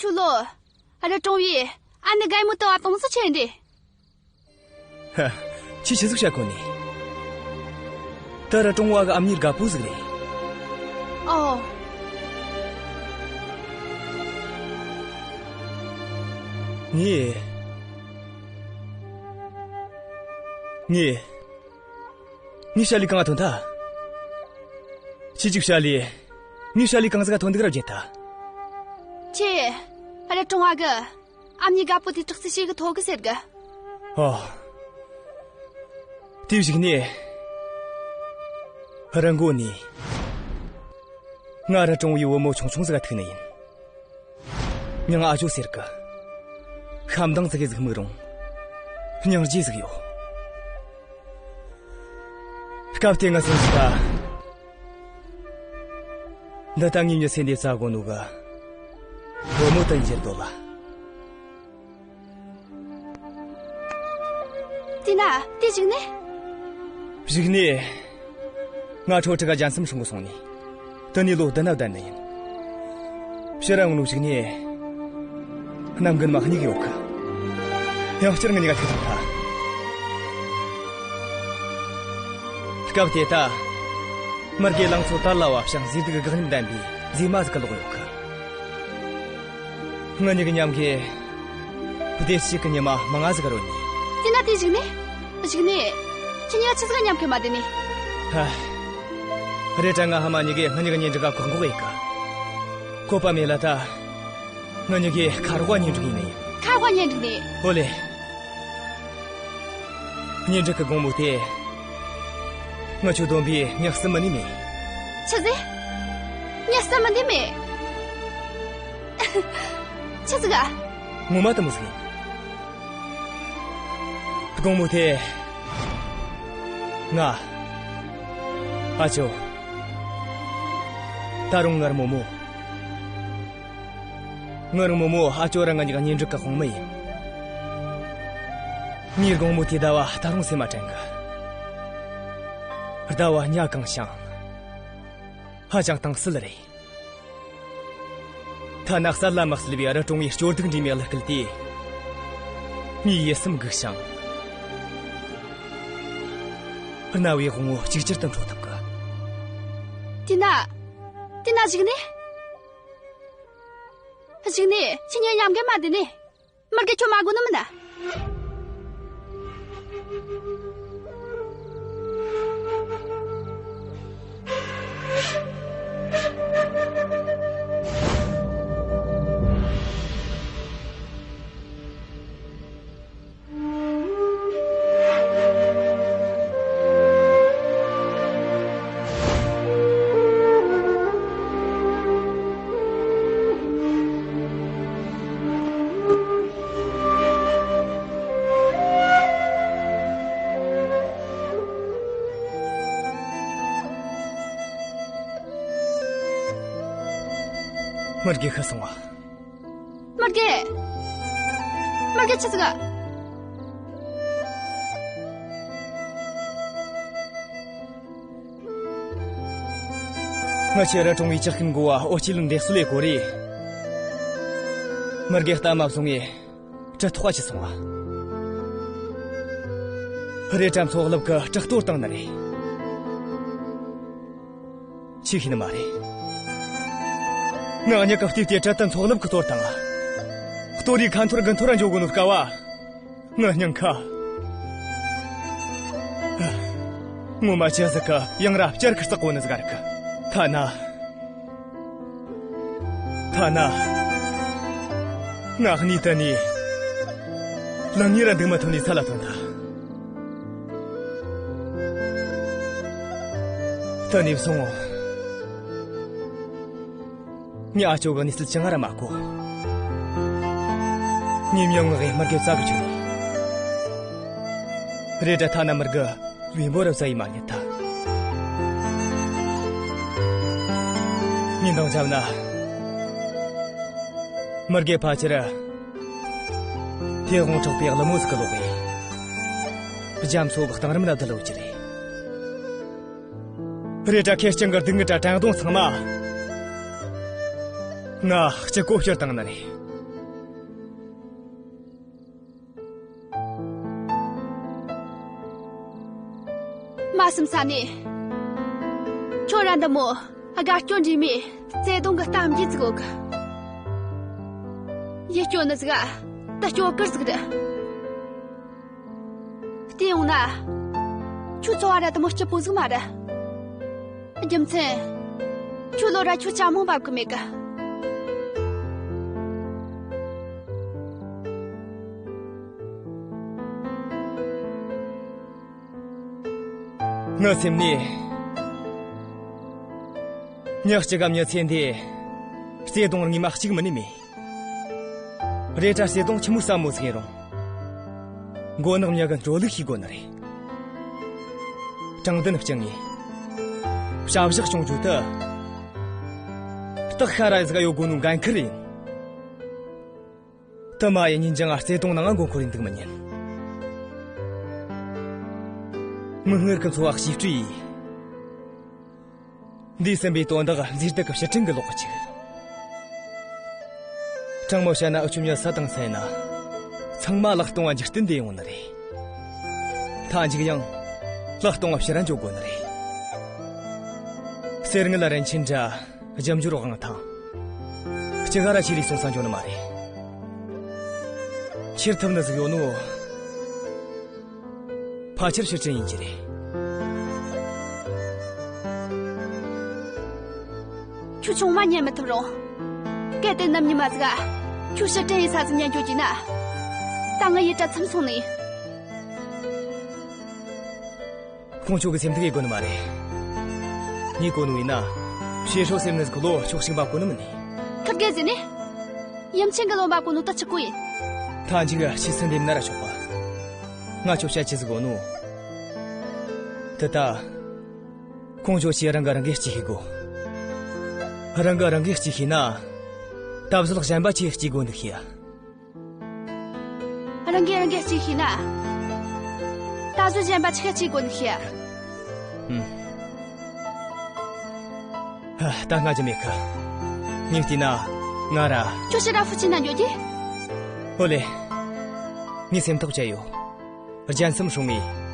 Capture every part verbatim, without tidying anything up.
ཀྲུའུ་ལོ། རི་གྲོང་བའི་ཨ་ནེ་གད་མོ་དུ་བ་དུང་སུ་ཆེ་འདི། ཧ། ཁྱོས་ཆི་ཟིག་བཤད་གོ་ནི། ད་རི་གྲོང་བ་གི་ཨ་མྱེས་རྒད་པོ་ཟིག་རེད། ཨོ། ངས། ངས། ངས་བཤད་ལས་གང་ཐོན་ཐལ། ཁྱོས་ཅིག་བཤད་ལས། ངས་བཤད་ལས་གང་ཟིག་ཐོན་འདུག་ར་བརྗེད་ཐལ། ཁྱོས། རི་གྲོང་བ་གི་ཨ་མྱེས་རྒད་པོ་དེ་དྲག་རྩལ་ཞིག་གི་ཐོག་གི་ཟེར་གི། ཨོ། དེའི་གཞུག་ནས། རི་མགོ་ནས། ང་རི་གྲོང་བའི་བུ་མོ་ཆུང་ཆུང་ཟིག་ག་ཐུག་ནི་ཡིན། མྱིང་ཨ་ཅོ་ཟེར་གི། ཤ་མདངས་ཙི་གེ་ཟིག་སྨུག་རུང་། སྙིང་རྗེ་ཟིག་ཡོད། སྐབས་དེ་ང་སེམས་ཤིག་ད། འདི་ལྟ་ངའི་མྱི་ཚེ་འདི་བཙལ་གོ་ནོ་གི་བུ་མོ་དེ་ཡིན་ཟེར་འདོད་ལ། དེ་ན་དེའི་གཞུག་ནས། གཞུག་ནས། ང་ཁྲོ་ཁྲི་ག་རྒྱལ་མཚམས་སྲུང་གི་སོང་ནས། དེ་ནས་ལོ་བདུན་ན་བསྡད་ནི་ཡིན། ཕྱིར་ར་འོང་ནོ་གཞུག་ནས། གནམ་རྒན་མ་གཉིས་ཡོད་གི། ཡང་བསྐྱར་ང་གཉིས་ཀ་ཐུག་ཐུབ་ཐལ། སྐབས་དེ་ད། མི་དགེ་ལང་ཚོ་དར་ལ་བབས་ཤིང་མཛེས་སྡུག་གི་དགག་ཉམས་ལྡན་པའི་མཛེས་མ་ཟིག་གི་ལོག་ཡོད་གི། ང་གཉིས་ཀྱི་མཉམ་གི་བདེ་སྐྱིད་ཀྱི་ཉི་མ་མང་ང་ཟིག་རོལ་ནས། དེ་ན་དེའི་གཞུག་ནས། གཞུག་ནས། ཁྱེད་གཉིས་ཆི་ཟིག་མཉམ་གི་མ་བསྡད་ནི། ཧ། རེད་དྲ་ང་ཕ་མ་གཉིས་ཀས་ང་གཉིས་ཀྱི་གཉེན་སྒྲིག་ག་བཀག་འགོག་ཡེད་གི། བཀོད་པ་མེད་ལ་ད། ང་གཉིས་ཀྱིས་ཁ་རོག་གཉེན་སྒྲིག་ཡིན་ནི། ཁ་རོག་གཉེན་སྒྲིག་ནི། ཨོ་ལེ། གཉེན་སྒྲིག་གི་དགོང་མོ་དེ། ང་ཁྱོད་བསྡོམས་པས་མྱི་གསུམ་མིན་ནི་མེད། ཆི་ཟེར། མྱི་གསུམ་མིན་ནི་མེད། ཆི་ཟིག་ག་ངོ་མ་དེ་མོ་ཟིག་ཡིན། དགོང་མོ་དེ། ང་། ཨ་ཅོ། ད་རུང་ངའི་རྨོ་མོ། ངའི་རྨོ་མོ་ཨ་ཅོ་ར་ང་གཉིས་ཀ་གཉེན་སྒྲིག་གི་དཔུང་མི་ཡིན། ངས་དགོང་མོ་དེའི་ཟླ་བ་ད་རུང་སེམས་མ་དྲན་གི། ཟླ་བ་ཉ་གང་ཞིང་། ཧ་ཅང་དྭངས་གསལ་རེད། ཐ་ན་གསལ་ལ་མི་གསལ་བའི་རི་གྲོང་བའི་སྐྱོ་སྡུག་འདྲེས་མའི་གླུ་སྐད་དེས། ངའི་ཡིད་སེམས་འགུག་ཞིང་། རྣ་བའི་དབང་བོ་གཅིག་གྱུར་དུ་འཕྲོག་ཐུབ་གི། དེ་ན། དེ་ན་གཞུག་ནས། གཞུག་ནས་ཁྱེད་གཉིས་མཉམ་གི་མ་བསྡད་ནི། མི་དགེ་ཁྱོད་མ་དགོས་ནི་མིན་ན། མི་དགེ་ཤི་སོང་བ། མི་དགེ། མི་དགེ་ཆི་ཟིག་ག་ང་ཆེ་ར་གྲོང་བའི་ཇག་རྐུན་འགོ་བ་ཨོ་ཅི་ལུན་འདེད་གསོད་ལས་གོ་རེ། མི་དགེ་རྟ་མ་བཟུང་ངས་གྲི་ཐོག་ག་ཆི་སོང་བ། རེད་དྲ་མཚོ་རླབས་ཀྱིས་གྲི་གཏོར་བཏང་ནི་རེད། ཆི་ཤེས་ནི་མ་རེད། ང་གཉིས་ཀ་བལྟས་ཏེ་གྲི་དེ་མཚོ་རླབས་ཀྱིས་གཏོར་བཏང་ང་། གཏོར་རས་ཁ་འཐོར་དགུ་འཐོར་ར་འགྱོ་གོ་ནོ་དཀའ་བ། ང་སྙིང་ཁ། ངོ་མ་ཅི་ཟིག་གི་ཡང་ར་བསྐྱར་གི་རྩེག་གོ་ནི་ཟིག་རིག་གི། ཐ་ན། ཐ་ན། ང་གཉིས་དེ་ནས་ལང་ངེ་ར་འདུག་མ་ཐུབ་ནི་ཚ་ལ་ཐོན་ཐལ། དེ་ནས་བཟུང་། ངས་ཨ་ཅོ་གི་གནས་ཚུལ་ཅང་ར་མ་གོ། ཉིན་མྱོང་ངག་གི་མི་དགེ་བཙལ་གི་བྱུང་། རེད་དྲ་ཐ་ན་མི་དགེ་བེམ་པོ་ར་བཙལ་ཡེ་མ་རྙེད་ཐལ། ཉིན་དང་བྱབ་ན། མི་དགེ་ཕལ་ཆེར་ཐེ་གོང་དྲག་པའི་ཀླུ་མོ་ཟིག་གི་ལོག་གི། རྒྱ་མཚོ་གི་གཏིང་རིམ་ན་བསྡད་ཡོད་རྒྱུ་རེད། རེད་དྲ་ཁེར་རྐྱང་གི་སྡུག་བསྔལ་དྲ་དྲན་གདུང་ཚང་མ་ང་གཅིག་པོ་བསྐྱུར་བཏང་ནི་རེད། མ་བསམ་ས་ནས། ཁྱོད་ར་འདི་མོ་དགའ་སྐྱོ་འདྲེས་མའི་བརྩེ་དུང་གི་གཏམ་རྒྱུད་ཟིག་ཡོད་གི། ཡིད་སྐྱོ་ནི་ཟིག་ད་སྐྱོ་གི་ཟིག་རེད། བལྟས་ཡོང་ན། ཁྱོད་ཚོ་བ་ར་དེ་མོ་སྐྱིད་པོ་ཟིག་མ་རེད། རྒྱུ་མཚན། ཁྱོད་ལོ་ར་ཁྱོད་ཅ་མོ་འབབ་གི་མེད་གི། ངའི་སེམས་ནས། ཉག་གཅིག་གམ་ཉི་ཚེ་འདི་བརྩེ་དུང་རིང་མ་གཅིག་མིན་ནི་མེད། རེད་དྲ་བརྩེ་དུང་ཆི་མོ་ཟབ་མོ་ཟིག་ཡིན་རུང་། མགོ་ནག་མྱི་གི་འགྲོ་ལུགས་ཤེས་དགོས་ནི་རེད། དྲང་བདེན་བསྐྱངས་ངེས། བྱ་བཞག་སྐྱོང་རྒྱུ་དེ། སྟག་ཤ་ར་ཟིག་ཡོད་དགོས་ནོ་འགན་ཁུར་ཡིན། དེ་མ་ཡིན་ཉིན་རྒྱང་བརྩེ་དུང་ནང་མགོ་འཁོར་ཡིན་འདུག་མི་ཉན། མིག་སྔར་གི་འཚོ་བ་གཞི་བཀྲུས་ཡིས། འདས་ཟིན་པའི་དོན་དག་མཛེས་སྡུག་གི་ཕྱིར་དྲན་གྱི་ལོག་གི་ཆུག། དྲང་མོ་བཤད་ན་འུ་ཆོ་མྱི་སུ་དང་སུ་ཡིན་ན། ཚང་མ་ལག་སྟོང་བ་འཇིག་རྟེན་འདིར་ཡོང་ནི་རེད། མཐའ་མཇུག་ཡང་ལག་སྟོང་བ་ཕྱིར་ར་འགྱོ་དགོས་ནི་རེད། གསེར་དངུལ་རིན་ཆེན་འདྲ། རྒྱབ་འགྱོར་དབང་ཐང་། ལྕི་ག་ར་ཆེ་ལས་སོང་ས་འགྱོ་ནི་མ་རེད། འཁྱེར་ཐུབ་ནི་ཟིག་ཡོད་ནོ། ཕལ་ཆེར་ཕྱིར་དྲན་ཡིན་གྱི་རེད། ཁྱོད་ཆུང་མ་ཉན་མི་ཐུབ་རུང་། གལ་ཏེ་ནམ་ཉི་མ་ཟིག་ག་ཁྱོད་ཕྱིར་དྲན་ཡིན་ས་ཟིག་ཉན་འགྱོ་གྱིས་ན། ད་ངའི་ཡིད་གྲལ་ཚིམ་སོང་ནི་ཡིན། ཁོང་ཆོ་གི་སེམས་སྡུག་ཡེད་དགོས་ནི་མ་རེད། ངས་གོ་ནོ་ཡིན་ན། ཕྱི་ཧྲོ་སེམས་ནི་ཟིག་ལོ་ཕྱོགས་ཤིག་འབབ་གོ་ནི་མིན་ནི། ཁིར་གེ་ཟེར་ནི། ཡུམ་ཆེན་གི་ལོ་འབབ་གོ་ནོ་ད་ཆི་གོ་ཡིན། མཐའ་མཇུག་ཕྱི་སུ་འདེམས་ན་ར་ཆོག་པ། ང་ཆོ་བཤད་ཆི་ཟིག་གོ་ནོ། དེ་ད། ཁོང་ཆོ་ཆེ་རང་གི་རང་གིས་གཅིག་ཤེས་དགོས། རང་གི་རང་གིས་གཅིག་ཤེས་ན། ད་གཟོད་གཞན་པ་ཆེ་གཅིག་དགོས་འདུག་ཤེས། རང་གིས་རང་གིས་གཅིག་ཤེས་ན། ད་གཟོད་གཞན་པ་ཆི་ག་གཅིག་དགོས་ནི་ཤེས། ཨུམ། ཧ། ད་སྔ་རྒྱུ་མེད་གི། ངས་བལྟས་ན་ང་ར། ཁྱོད་ཕྱིར་ར་ཧྥུ་ཅན་ན་འགྱོ་རྒྱུ། ཨོ་ལེ། ངས་སེམས་ཐག་བཅད་ཡོད། རྒྱལ་མཚམས་སྲུང་ངེས།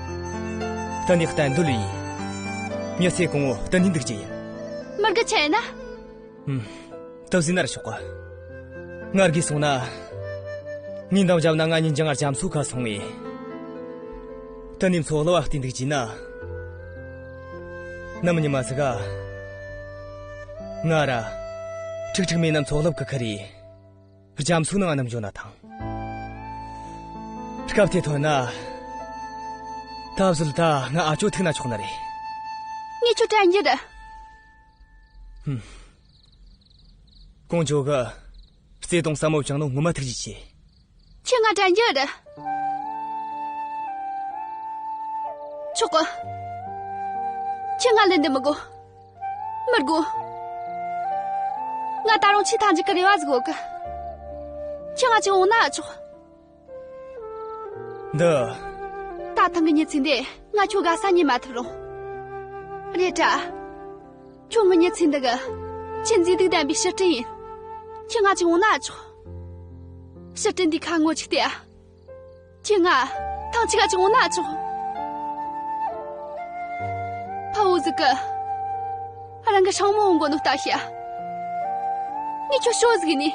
དེ་ནས་གཏན་སྡོད་ཡིན། མྱི་ཚེ་གང་བོ་དེ་ནས་འདུག་རྒྱུ་ཡིན། མི་དགེ་ཆི་ཡིན་ན། ཨུམ། དེ་ཟེར་ན་ར་ཆོག་གི། ང་དགེ་སོང་ན། ངས་འདང་བརྒྱབ་ན་ང་ཉིན་རྒྱང་རྒྱ་མཚོ་ཁ་སོང་ངས། དེ་ནས་མཚོ་གློ་བ་བལྟས་འདུག་རྒྱུ་ན། ནམ་ཉི་མ་ཟིག་ག་ང་ར། ཁྲིག་ཁྲིག་མེད་ན་མཚོ་རླབས་གིས་ཁུར་རེ། རྒྱ་མཚོའི་ནང་ང་ནམ་འགྱོ་ན་ཐང་། སྐབས་དེ་ཐོན་ན། ད་གཟོད་ད་ང་ཨ་ཅོ་ཐུག་ན་ཆོག་ནི་རེད། ངས་ཁྱོད་དྲན་རྒྱུ་རེད། ཧུམ། ཀོང་ཇོ་གིས་བརྩེ་དུང་ཟབ་མོ་བཅངས་ནོ་ངོ་མ་ཐུགས་རྗེ་ཆེ། ཁྱོས་ང་དྲན་རྒྱུ་རེད། ཆོག་གི། ཁྱོས་ང་ལེན་འདི་མི་དགོས། མི་དགོས། ང་ད་རུང་ཆེས་མཐའ་མཇུག་གི་རེ་བ་ཟིག་ཡོད་གི། ཁྱོས་ང་ཅིག་འོང་ན་ཆོག། འདི། ད་ཐེངས་གི་མྱི་ཚེ་འདི་ང་ཁྱོད་དགའ་ས་རྙེད་མ་ཐུབ་རུང་། རེད་དྲ། ཁྱོད་ངའི་མྱི་ཚེ་འདི་གི་ཆེས་མཛེས་སྡུག་ལྡན་པའི་ཕྱིར་དྲན་ཡིན། ཁྱོས་ང་ཅིག་འོང་ན་ཆོག། ཕྱིར་དྲན་འདིའི་ཁ་ངོ་ཅིག་བལྟས་ཨ། ཁྱོས་ང་ཐེངས་གཅིག་ག་ཅིག་འོང་ན་ཆོག། ཕ་བོ་ཟིག་གིས་རང་གི་སྲིང་མོ་འོང་དགོས་ནོ་ལྟ་ཤེས་ཨ། ངས་ཁྱོད་ཞུ་ཟིག་ཡིན་ནི།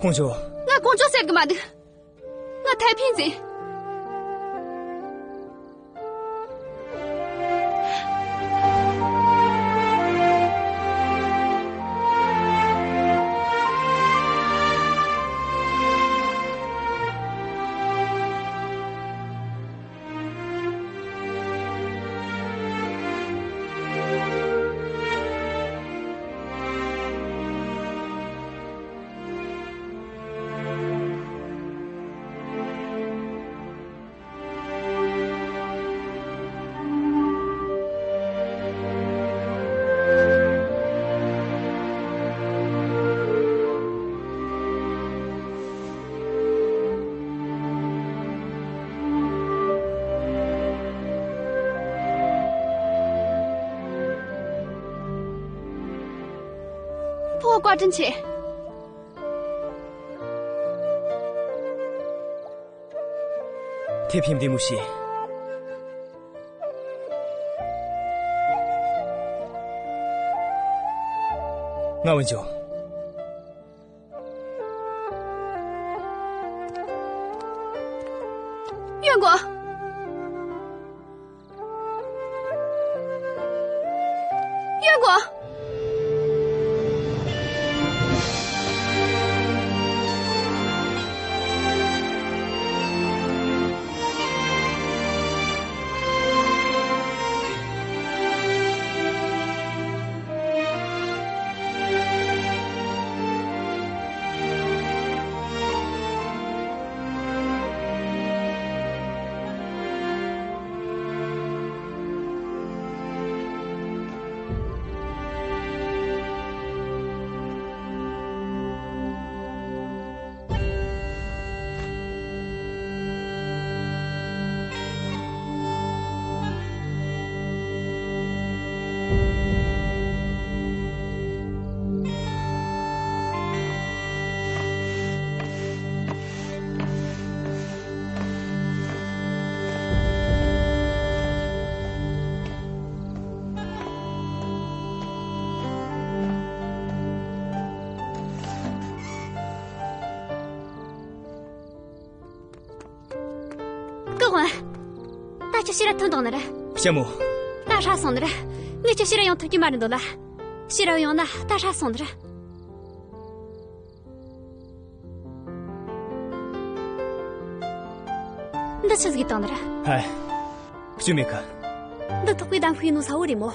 ཀོང་ཇོ། ང་ཀོང་ཇོ་ཟེར་གི་མ་འདུག། ང་ཐའེ་ཕིན་ཟེར། ཕོ་བཀའ་དྲིན་ཆེ། ཐེ་ཕིན་བདེ་མོ་བྱོས། ང་འོན་ཆོ། ཡོན་གོ། ཡོན་གོ། སྐུ་དབང་། ད་ཁྱོད་ཕྱིར་ར་ཐོན་དང་ནི་ར། ལྕམ་མོ། ད་ཧྲ་སོང་ནི་ར། ངས་ཁྱོད་ཕྱིར་ར་ཡོང་ཐུབ་ཀྱི་མ་རེད་འདོད་ལ། ཕྱིར་ར་ཡོང་ན་ད་ཧྲ་སོང་ནི་ར། འདི་ཆི་ཟིག་བཏང་ནི་ར། ཧ། སྐྱོན་མེད་གི། འདི་ཐོག་གི་གདམ་ཤུགས་ཡིན་ནོ་ས་བོ་རེད་མོ།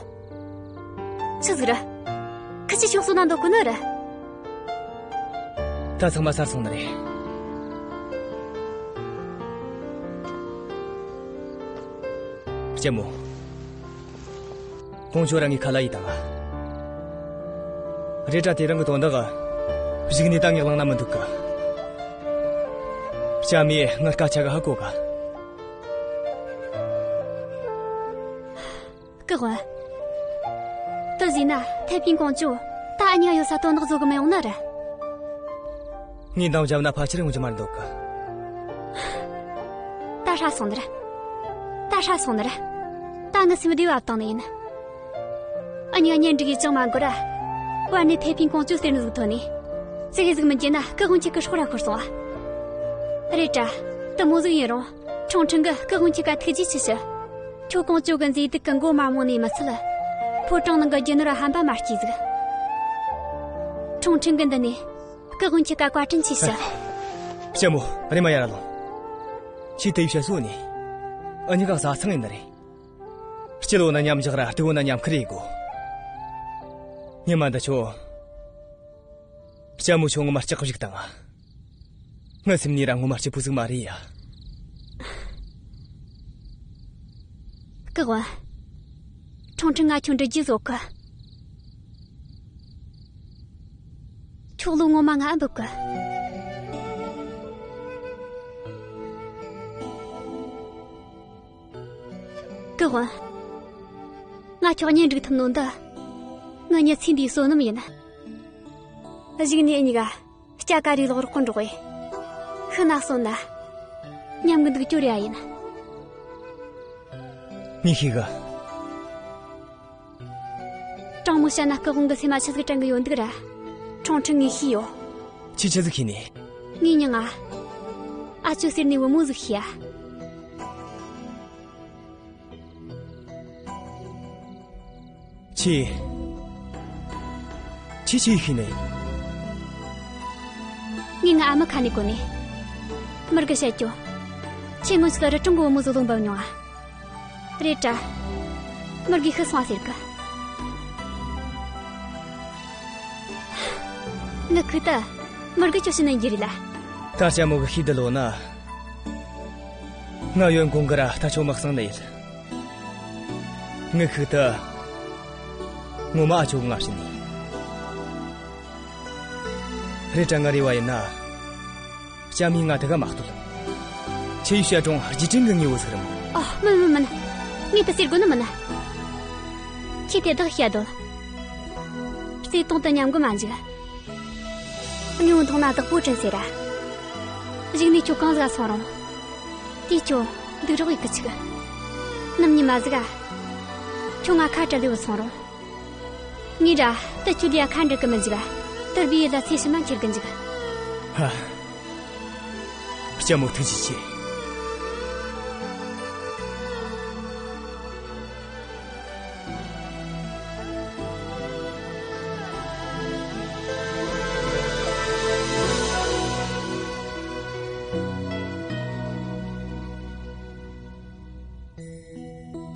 ཆི་ཟིག་ར། ཁི་ཆི་ཤོག་སོ་ན་འདོད་གོ་ནི་ར། ད་ཚང་མ་ཚར་སོང་ནི་རེད། ལྕམ་མོ། ཀོང་ཇོ་རང་གི་ཁ་ལ་ཡི་དང་ང་། རེད་དྲ་དེ་རིང་གི་དོན་དག་གཞུག་ནས་ད་ངས་གླེང་ན་མི་འདུག་གི། ལྕམ་མོས་ངའི་སྐད་ཆ་གི་ཧ་གོ་གི། སྐུ་དབང་། དེ་ཟེར་ན་ཐེ་ཕིན་ཀོང་ཇོ་ད་འུ་གཉིས་ཡོད་ས་དོན་དག་བཟོ་གི་མི་ཡོང་ནི་རེད། ངས་འདང་བརྒྱབ་ན་ཕལ་ཆེར་ཡོང་རྒྱུ་མ་འདུག་གི། ད་ཧྲ་སོང་ནི་རེད། ད་ཧྲ་སོང་ནི་རེད། ད་ངའི་སེམས་བདེ་བ་བཏང་ནི་ཡིན། འུ་གཉིས་གཉེན་སྒྲིག་ཡས་ཅང་མ་འགོར་ར། བར་ནས་ཐེ་ཕིན་ཀོང་ཇོ་ཟེར་ནི་ཟིག་ཐོན་ནས། ཙི་གེ་ཟིག་མི་འགྱེལ་ན་སྐུ་དབང་ཁྱེད་ཀྱི་སྲོག་ར་ཤོར་སོང་བ། རེད་དྲ། དེ་མོ་ཟིག་ཡིན་རུང་། ཁྲུང་ཁྲུང་གིས་སྐུ་དབང་ཁྱེད་ཀ་ཐུགས་རྗེ་ཆེ་ཞུ། ཁྱོད་ཀོང་ཇོ་གི་མཛེས་སྡུག་གི་མགོ་མ་རྨོངས་ནས་མི་ཚད། ཕོ་བྲང་ནང་གི་རྒྱུ་ནོར་ཧམ་པ་མ་སྐྱེས་ཟིག། ཁྲུང་ཁྲུང་གི་འདི་ནས་སྐུ་དབང་ཁྱེད་ཀ་བཀའ་དྲིན་ཆེ་ཞུ། ལྕམ་མོ། རེམ་མ་ཡར་ར་ལོངས། ཁྱོས་དེ་བཤད་སོ་ནི། འུ་གཉིས་ཀ་བཟའ་ཚང་ཡིན་ནི་རེད། སྐྱིད་པོ་ན་མཉམ་བཞག་ར་སྡུག་པོ་ན་མཉམ་ཁུར་ཡེད་དགོས། ཉི་མ་འདི་ཆོ། ལྕམ་མོ་ཁྱོད་ངོ་མ་སྐྲག་གི་བཞག་བཏང་ང་། ངའི་སེམས་ནས་ར་ངོ་མ་སྐྱིད་པོ་ཟིག་མ་རེད་ཡ། སྐུ་དབང་། ཁྲུང་ཁྲུང་ང་ཁྱོད་འདྲི་རྒྱུ་བཟོ་གི། ཁྱོད་བློ་ངོ་མ་ང་ཨེ་འབབ་གི། སྐུ་དབང་། ང་ཁྱོད་གཉེན་སྒྲིག་ཐུབ་ནོ་འདི། ངའི་མྱི་ཚེ་འདིའི་བསོད་ནམས་ཡིན། གཞུག་ནས་འུ་གཉིས་ཀ་སྐྱ་ཀ་རུའི་ལོགས་རོགས་གི་འགྲོགས་ཡེ། ཤི་ན་གསོན་ན། མཉམ་གི་འདུག་རྒྱུ་རེ་ཨ་ཡིན། ངས་ཤེས་གི། དྲང་མོ་བཤད་ན་སྐུ་དབང་གི་སེམས་མ་ཆི་ཟིག་དྲན་གི་ཡོད་འདུག་ར། ཁྲུང་ཁྲུང་ངས་ཤེས་ཡོད། ཁྱོས་ཆི་ཟིག་ཤེས་ནས། ངས་མྱིང་ང་ཨ་ཅོ་ཟེར་ནས་བུ་མོ་ཟིག་ཤེས་ཨ། ཁྱོས། ཁྱོས་ཆི་ཤེས་ནས། ངས་ངའི་ཨ་མའི་ཁ་ནས་གོ་ནས། མོར་གིས་བཤད་རྒྱུ། ཁྱོས་སྔོན་ཆད་རི་གྲོང་གི་བུ་མོ་ཟིག་བློ་འབབ་མྱོང་ཨ། རེད་དྲ། མོར་གིས་ཤི་སོང་ཟེར་གི། ངའི་ཁུག་ཏུ་མོར་གིས་ཁྱོད་ཤི་ནི་ཡིན་རྒྱུ་རེད་ལ། ད་ལྕམ་མོ་གིས་ཤེས་བསྡད་ལོ་ན། ང་ཡོན་གོང་གིས་ར་ད་ཁྱོད་མི་གསང་ནི་ཡིན། ངའི་ཁུག་ཏུ་ངོ་མ་ཨ་ཅོ་གིས་ང་བྱིན་ནི། རེད་དྲ། ང་རེ་བ་ཡིན་ན། ལྕམ་མོས་ང་དེ་ག་མ་གཏོད། ཁྱོས་བཤད་རུང་རྗེས་དྲན་གི་དངོས་པོ་ཟིག་རེད་མོ། ཨ། མིན་མིན་མིན། ངས་དེ་ཟེར་དགོས་ནི་མིན། ཁྱོས་དེ་དག་བཤད་དོ། བརྩེ་དུང་དུ་ཉམས་གི་མ་འཇུག། དངོས་པོ་མཐོང་ན་བདག་པོ་དྲན་ཟེར་ར། གཞུག་ནས་ཁྱོད་གང་ཟིག་ག་སོང་རུང་། དེས་ཁྱོད་སྡུག་རོགས་ཡེད་གི་ཆུག། ནམ་ཉི་མ་ཟིག་ག་ཁྱོད་ང་ཁ་བྲལ་ལེ་བུད་སོང་རུང་། ངས་ར་དེ་ཁྱོད་ལ་ཁ་འབྲལ་གི་མི་འཇུག། དེར་བུའི་ཡུལ་ལ་ཚེ་ཕྱི་མ་འཁྱེར་གི་འཇུག། ཧ། ལྕམ་མོ་ཐུགས་རྗེ་ཆེ།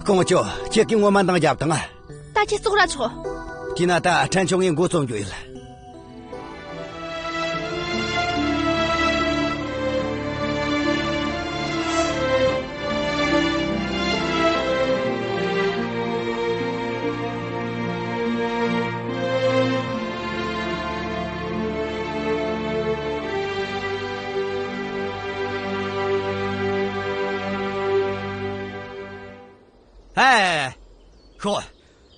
ཀོང་ཇོ། ཁྱེད་ཀྱིས་ངོ་མ་འདང་རྒྱབ་དང་ང་། ད་ཁྱེད་ཙོག་ར་ཆོག། དེས་ན་ད་ཕྲན་ཆུང་ངས་འགོ་རྩོམ་རྒྱུ་ཡིན། ཨེ། ཤོག།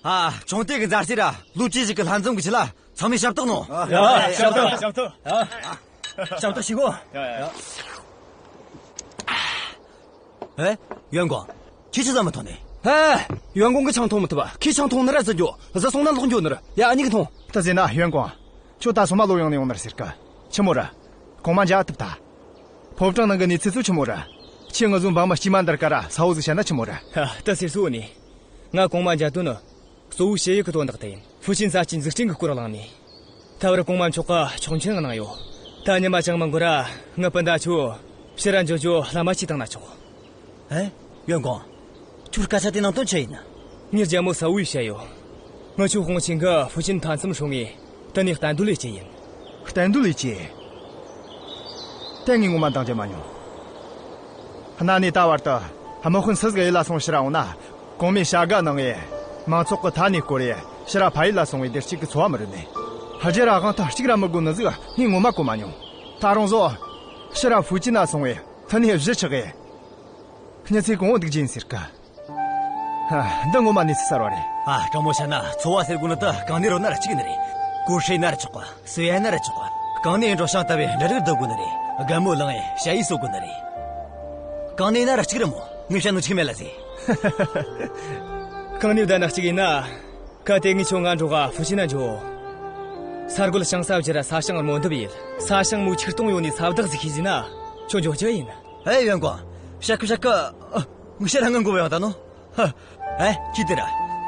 ཨ། ཆུང་དུས་ཀྱི་མཛའ་བརྩེ་ར་ལོ་རྒྱུས་ཞིག་གི་ལྷན་འཛོམས་ཀྱི་ཆེད་ལ་ཚང་མས་ཞབས་ཏོག་གནང་། ཡ། ཞབས་ཏོག། ཞབས་ཏོག། ཨ། ཞབས་ཏོག་ཞུ་གོ། ཡ་ཡ་ཡ། ཨེ། ཡོན་ཀོང་། ཁྱེད་ཆི་ཟིག་མི་འཐུང་ནི། ཧེ། ཡོན་ཀོང་གིས་ཆང་འཐུང་མི་ཐུབ་པ། ཁོས་ཆང་འཐུང་ནི་ར་བཟི་འགྱོ། བཟི་སོང་ན་ལོག་འགྱོ་ནི་ར། ཡ། འུ་གཉིས་ཀས་འཐུང་། ད་ཟེར་ན་ཡོན་ཀོང་། ཁྱོད་ད་སོ་མ་ལོ་ཡང་ནས་ཡོང་ནི་ར་ཟེར་གི། ཆི་མོ་ར། གོང་མ་མཇལ་ཐུབ་ཐལ། ཕོ་བྲང་ནང་གི་གནས་ཚུལ་ཚོ་ཆི་མོ་ར། ཁྱོས་ང་ཚོ་འབངས་མི་དཀྱུས་མ་འདི་ར་ཁ་ར་གསལ་བོ་ཟིག་བཤད་ན་ཆི་མོ་ར། ཧ། ད་ཟེར་སོང་ནི། ང་གོང་མ་མཇལ་དོན་ནི། གཙོ་བོ་ཞུ་ཡི་གི་དོན་དག་དེ་ཡིན། ཧྥུ་ཅན་ས་ཆའི་འཛུགས་སྐྲུན་གི་སྐོར་གླེང་ནི། ད་བར་གོང་མ་མཆོག་གིས་ཆོག་མཆན་གནང་ཡོད། ད་ཉི་མ་ཅང་མི་འགོར་ར་ངའི་སྤུན་ཟླ་ཆོ་ཕྱིར་ར་འགྱོ་རྒྱུའི་ལམ་མ་ཆས་བཏང་ན་ཆོག། ཨེ། ཡོན་ཀོང་། ཁྱོད་སྐད་ཆ་དེ་ནང་དོན་ཆི་ཡིན། ངའི་རྒྱལ་མོ་གསལ་བོས་བཤད་ཡོད། ངི་ཆོ་ཧོང་ཆིང་གིས་ཧྥུ་ཅན་མཐའ་མཚམས་སྲུང་ངས་དེ་ནས་གཏན་སྡོད་ལས་བྱེད་ཡིན། གཏན་སྡོད་ལས་བྱེད། དེ་ངས་ངོ་མ་འདང་རྒྱག་མ་མྱོང་། གནའ་ནས་ད་བར་དུ་དམག་དཔོན་སུ་ཟིག་གཡུལ་ལ་སོང་ཕྱིར་ར་འོང་ན། གོང་མས་བྱ་དགའ་གནང་ངས་མང་ཚོགས་ཀྱི་མཐའ་ནས་བསྐོར་རེ་ཕྱིར་ར་ཕ་ཡུལ་ལ་སོང་བའི་བདེ་སྐྱིད་ཀྱི་འཚོ་བ་མི་རོལ་ནས། རྗེས་ར་དབང་ཐང་གཅིག་ར་མི་དགོས་ནི་ཟིག་ངས་ངོ་མ་གོ་མ་མྱོང་། ད་རུང་བཟོ། ཕྱིར་ར་ཧྥུ་ཅན་ན་སོང་བས་ཐུན་ནས་གཞི་ཆགས་གི། མྱི་ཚེ་གོང་བུ་འདུག་རྒྱུ་ཡིན་ཟེར་གི། ཧ། འདི་ངོ་མ་གནས་ཚུལ་གསར་བ་རེད། ཨ། དྲང་མོ་བཤད་ན་འཚོ་བ་ཟེར་དགོས་ནི་དེ་གང་ནས་རོལ་ན་ར་གཅིག་ནི་རེད། ཀོ་ཧྲེ་ན་ར་ཆོག་གི། སུ་ཡན་ན་ར་ཆོག་གི། གང་ནས་འགྲོ་ཞིང་ལྟ་བའི་འབྲུ་རིགས་བསྡུ་དགོས་ནི་རེད། རྒན་མོ་ལངས་ཡས་ཞ་ཡིས་གསོ་དགོས་ནི་རེད། གང་ནས་ན་ར་གཅིག་རེད་མོ། ངས་བཤད་ནོ་གཅིག་མེད་ལ་ཟེ། གང་ནས་བསྡད་ན་གཅིག་ཡིན་ན། གལ་ཏེ་ངས་ཁྱོད་ང་འགྲོགས་ཧྥུ་ཅན་ན་འགྱོ། ས་རྒོད་ཞིང་ས་བརྗེ་ར་ས་ཞིང་རྨོ་འདེབས་ཡེད། ས་ཞིང་མོ་ཆིག་སྟོང་ཡོད་ནི་ས་བདག་ཟིག་ཤེས་ཟིན་ན། ཁྱོད་འགྱོ་རྒྱུ་ཡིན། ཨེ། ཡོན་ཀོང་། བཤད་གི་བཤད་གི། ཨ། ངས་བཤད་ར་ངན་གོ་བ་ཡོང་ད་ནོ། ཧ། ཨེ། ཁྱོས་དེ་ར།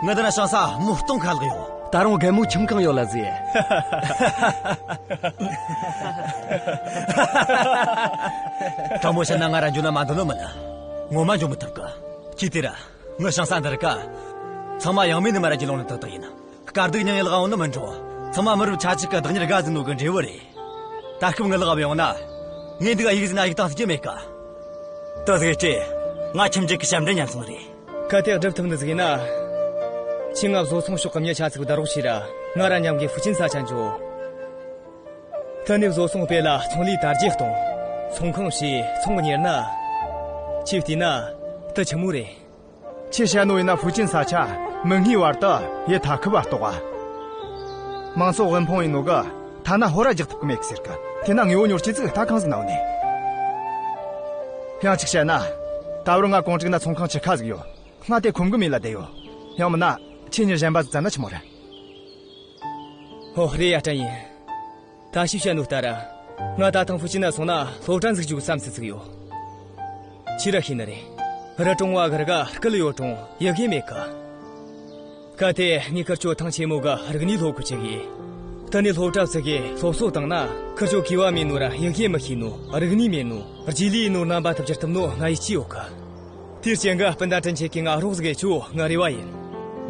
ང་འདི་ན་ཞིང་ས་མོ་སྟོང་ཁ་ལག་ཡོད། ད་རུང་རྒན་མོ་ཁྱིམ་གང་ཡོད་ལ་ཟེ། དྲང་མོ་བཤད་ན་ང་ར་འགྱོ་ན་མ་འདོད་ནོ་མིན། ངོ་མ་འགྱོ་མི་ཐུབ་གི། ཁྱོས་དེ་ར། ངའི་ཞིང་ས་འདི་ར་ཀ། ཚང་མ་ཡང་མེད་ནི་མ་ར་གྱི་ལོང་ནི་ཏག་ཏག་ཡིན། དཀའ་སྡུག་མྱངས་ཡེ་ལག་འོང་ནི་མི་འགྲོ། ཚང་མ་མི་རབས་ཆ་གཅིག་གི་བདག་གཉེར་དགའ་ཟིན་ནོ་གི་འབྲས་བུ་རེད། ད་སྐབས་ངའི་ལག་བ་ཡོང་ན། ངས་འདི་ག་ཡིག་ཟིན་ན་ཡིག་བཏང་ཟེར་རྒྱུ་མེད་ཀ། ད་ཟིག་ཅེ། ང་ཁྱིམ་རྒྱུད་ཀྱི་ཞབས་འདྲེན་ཉན་སོང་རེད། གལ་ཏེ་སྒྲུབ་ཐུབ་ནི་ཟིག་ཡིན་ན། ཁྱོས་ང་བཟོ་ཚོང་ཕྱོགས་ཀྱི་མྱི་ཆ་ཚིག་བདའ་རོགས་བྱོས་ར། ང་ར་མཉམ་གི་ཧྥུ་ཅན་ས་ཆ་འགྱོ། དེ་ནས་བཟོ་ཚོང་སྤེལ་ལ་ཚོང་ལས་དར་རྒྱས་གཏོང་། ཚོང་ཁང་བྱས་ཚོང་གཉེར་ན། ཁྱོས་བལྟས་ན་དེ་ཆི་མོ་རེད། ཁྱོས་བཤད་ནོ་ཡིན་ན་ཧྥུ་ཅན་ས་ཆ་མིག་སྔའི་བར་དུ་ཡུལ་མཐའ་ཁུབ་བ་གཏོགས། མང་ཚོགས་དབུལ་ཕོངས་ཡིན་ནོ་གི་ཐ་ན་ཧོ་ར་རྒྱག་ཐུབ་གི་མེད་གི་ཟེར་གི། དེ་ན་དངོས་པོ་ཉོ་རྒྱུ་ཅིག་ད་གང་ཟིག་ན་ཡོད་ནི། ཡང་གཅིག་བཤད་ན། ད་བར་ང་ཀོང་ཀྲིག་ན་ཚོང་ཁང་ཆེ་ཁ་ཟིག་ཡོད། ང་དེ་ཁོམ་གི་མེད་ལ་བསྡད་ཡོད། ཡང་མིན་ན་ཁྱོས་མྱི་གཞན་པ་ཟིག་བཙལ་ན་ཆི་མོ་རེད། ཧོ། རེད་ཡ། དྲན་ཡིན། ད་ཅི་བཤད་ནོ་ལྟར། ང་ད་ཐེངས་ཧྥུ་ཅན་ན་སོང་ན་སློབ་གྲྭ་འཛུགས་རྒྱུའི་བསམ་ཚུལ་ཟིག་ཡོད། ཁྱོས་ར་ཤེས་ནི་རེད། རི་གྲོང་བ་གི་རི་ག་སྐུ་ལུས་ཡོད་རུང་ཡི་གེ་མེད་གི། གལ་ཏེ་ངས་ཁིར་ཆོ་ཐང་ཆེན་མོ་གི་རིག་གནས་སློབ་ཁུལ་བྱེད་གི། དེ་ནས་སློབ་གྲྭ་བཙུགས་གི་སློབ་གསོ་བཏང་ན། ཁིར་ཆོ་གུས་པ་མེད་ནོ་ར་ཡི་གེ་མི་ཤེས་ནོ། རིག་གནས་མེད་ནོ། རྗེས་ལུས་ཡིན་ནོ་རྣམ་པ་དེ་བསྒྱུར་ཐུབ་ནོ་ང་ཡིད་ཆེས་ཡོད་གི། དེའི་རྐྱེན་གྱིས་སྤུན་ཟླ་དྲིན་ཆེ་གིས་ང་རོགས་ཟིག་ཡེད་རྒྱུ་ངའི་རེ་བ་ཡིན།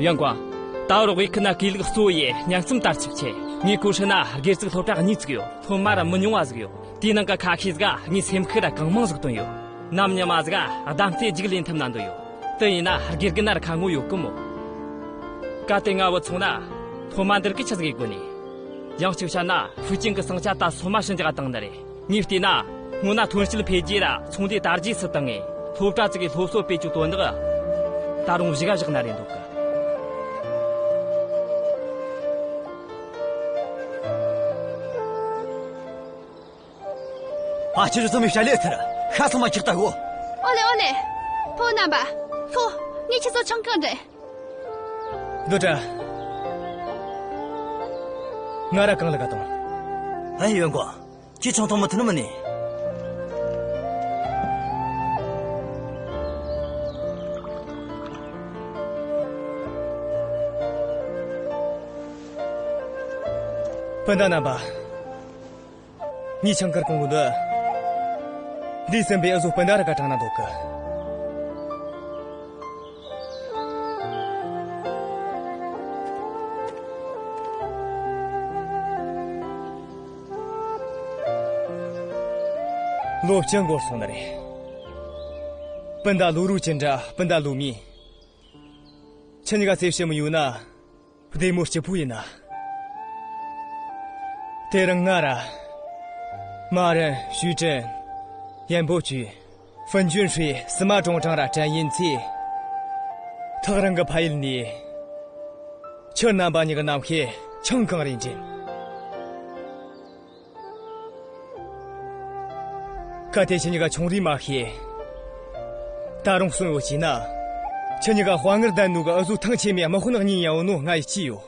ཡོན་ཀོང་། ད་བར་དབུས་ཁུལ་ན་གུས་ལུགས་གཙོ་བོ་ཡེ་གཉའ་ཚོམ་དར་ཅིག་ཆེ། ངས་གོ་ཧྲི་ན་སྒེར་བཙུགས་སློབ་གྲྭ་གཉིས་བཙུགས་ཡོད། སློབ་མ་ར་མི་ཉུང་བ་ཟིག་ཡོད། དེའི་ནང་གི་ཁ་ཤས་ཟིག་ག་ངས་སེམས་ཤུགས་ར་གང་མང་ཟིག་བཏོན་ཡོད། ནམ་ཉི་མ་ཟིག་ག་གདམ་རྩེ་རྒྱུགས་ལེན་ཐུབ་ན་འདོད་ཡོད། དེ་ཡིན་ན་དགེ་རྒན་ན་ར་ཁ་ངོ་ཡོད་གི་མོ། གལ་ཏེ་ང་བུད་སོང་ན། སློབ་མ་འདི་རིགས་ཆི་ཟིག་ཡེད་དགོས་ནི། ཡང་གཅིག་བཤད་ན་ཧྥུ་ཅན་གི་ཟིང་ཆ་ད་སོ་མ་ཞི་འཇགས་བཏང་ནི་རེད། ངས་བལྟས་ན། སྔོན་ན་ཐོན་སྐྱེད་འཕེལ་རྒྱས་ར་ཚོང་ལས་དར་རྒྱས་སུ་བཏང་ངས་སློབ་གྲྭ་བཙུགས་གི་སློབ་གསོ་སྤེལ་རྒྱུའི་དོན་དག་ད་རུང་གཞུག་ག་བཞག་ན་རེད་འདོད་གི། ཨ། ཁྱེད་ཚོ་མི་བཤད་ལེ་ཚར། ཤ་ཚང་མ་ཁྱེར་ད་ཡོད། ཨོ་ལེ་ཨོ་ལེ། ཕོ་རྣམ་པ། ལྷོ། ངས་ཁྱེད་ཚོ་ཆང་ཁང་འདྲེན། འདི་དྲ། ང་ར་གང་ལ་ག་དང་། ཨེ་ཡོན་གོ། ཁྱོས་ཆང་འཐུང་མི་ཐུབ་ནི་མིན་ནི། སྤུན་ཟླ་རྣམ་པ། ངས་ཆང་ཁུར་གོང་གི་འདུག། འདས་ཟིན་པའི་འུ་ཟོ་སྤུན་ཟླ་ར་ག་དྲང་ན་འདོད་གི། ལོ་བཅུ་འགོར་སོང་ནི་རེད། སྤུན་ཟླ་ལོ་རུ་ཅི་འདྲ། སྤུན་ཟླ་ལོ་མི། ཁྱེད་གཉིས་ཀ་ཚེ་ཕྱི་མི་ཡོད་ན། བདེ་མོ་སྐྱིད་པོ་ཡིན་ན། དེ་རིང་ང་ར། མ་རན། ཞུས་ཀྲིན། ཡན་པོ་ཅུས། ཧྥུན་ཅུན་ཧྲི། སི་མ་ཀྲོང་ཀྲང་ར་ཀྲན་ཡིན་ཚེ། ཐག་རིང་གི་ཕ་ཡུལ་ནས། ཁྱེད་རྣམ་པ་གཉིས་ཀྱི་རྣམ་ཤེས་ཆང་གང་རེ་འདྲེན། གལ་ཏེ་ཁྱེད་གཉིས་ཀ་ཆུང་རིས་མ་ཤེས། ད་རུང་གསོན་ཡོད་ཅེ་ན། ཁྱེད་གཉིས་ཀ་དཔའ་ངར་ལྡན་ནོ་གི་འུ་ཟོ་ཐང་ཆེན་མོའི་དམག་དཔོན་གཉིས་ཡང་ཡོད་ནོ་ང་ཡིས་ཅི་ཡོད།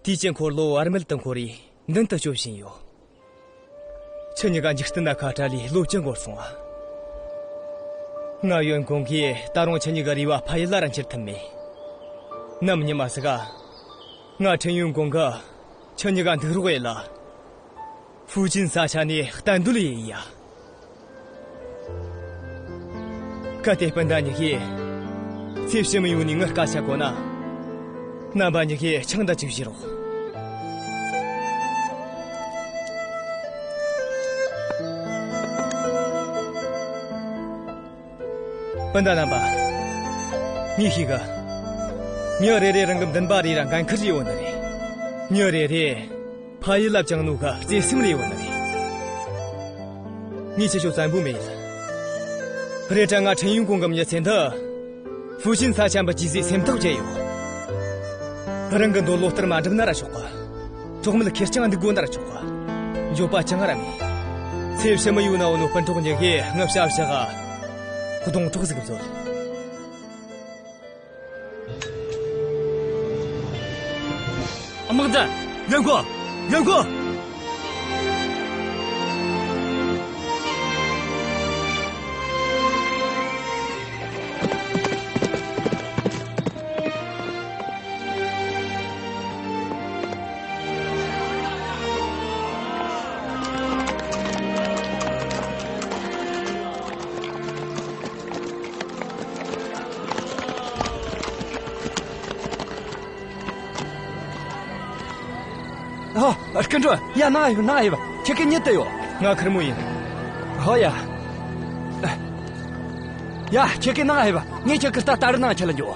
དུས་ཀྱི་འཁོར་ལོ་བར་མེད་དུ་འཁོར་རེ་མདུན་དུ་སྐྱོད་བཞིན་ཡོད། ཁྱེད་གཉིས་ཀ་འཇིག་རྟེན་ན་ཁ་བྲལ་ལས་ལོ་བཅུ་འགོར་སོང་ང་། ང་ཡོན་གོང་གིས་ད་རུང་ཁྱེད་གཉིས་ཀ་རེ་བ་ཕ་ཡུལ་ལ་ར་འཁྱེར་ཐུབ་མེད། ནམ་ཉི་མ་ཟིག་ག། ང་ཁྲིན་ཡོན་གོང་གིས་ཁྱེད་གཉིས་ཀ་འདུག་རོགས་ཡེད་ལ། ཧྥུ་ཅན་ས་ཆ་ནས་གཏན་སྡོད་ཡེད་ཡ། གལ་ཏེ་སྤུན་ཟླ་གཉིས་ཀས་ཚེ་ཕྱི་མི་ཡོང་ནས་ངའི་སྐད་ཆ་གོ་ན། རྣམ་པ་གཉིས་ཀས་ཆང་འདི་ཅིག་བཞེས་རོགས། སྤུན་ཟླ་རྣམ་པ། ངས་ཤེས་གི། མྱི་རེ་རེ་རང་གི་འདུན་པ་རེ་ར་འགན་ཁུར་ཡོད་ནི་རེད། མྱི་རེ་རེ་ཕ་ཡུལ་ལ་བཅངས་ནོ་གི་བརྩེ་སེམས་རེ་ཡོད་ནི་རེད། ངས་ཁྱེད་ཆོ་བཙན་པོ་མེད། རེད་དྲ་ང་ཁྲིན་ཡོན་གོང་གི་མྱི་ཚེ་འདི། ཧྥུ་ཅན་ས་ཆ་འབུད་རྒྱུ་ཟེར་སེམས་ཐག་བཅད་ཡོད། རང་གི་འདོད་བློ་ལྟར་མ་འགྲུབ་ན་ར་ཆོག་གི། གྲོགས་མེད་ཁེར་རྐྱང་འདུག་དགོས་ན་ར་ཆོག་གི། འགྱོད་པ་ཅང་ར་མེད། ཚེ་ཕྱི་མི་ཡོད་ན་འོ་ནོ་སྤུན་གྲོགས་གཉིས་ཀས་ངའི་ཞབས་ཕྱི་ག་སྡོང་གྲོགས་ཟིག་བཟོ། དམག་འཛིན། ཡོན་གོ། ཡོན་གོ། ཨ། སྐུ་མགྲོན། ཡ། ནང་ཡོད། ནང་ཡོད། ཁྱེད་ཀྱི་མྱི་དེ་ཡོད། ང་ཁེར་མོ་ཡིན། ཧོ་ཡ། ཡ། ཁྱེད་ཀྱི་ནང་ཡོད། ངས་ཁྱེད་ཀྱི་རྟ་ལྟ་རུ་ནང་ཁྲིད་ལ་འགྱོ།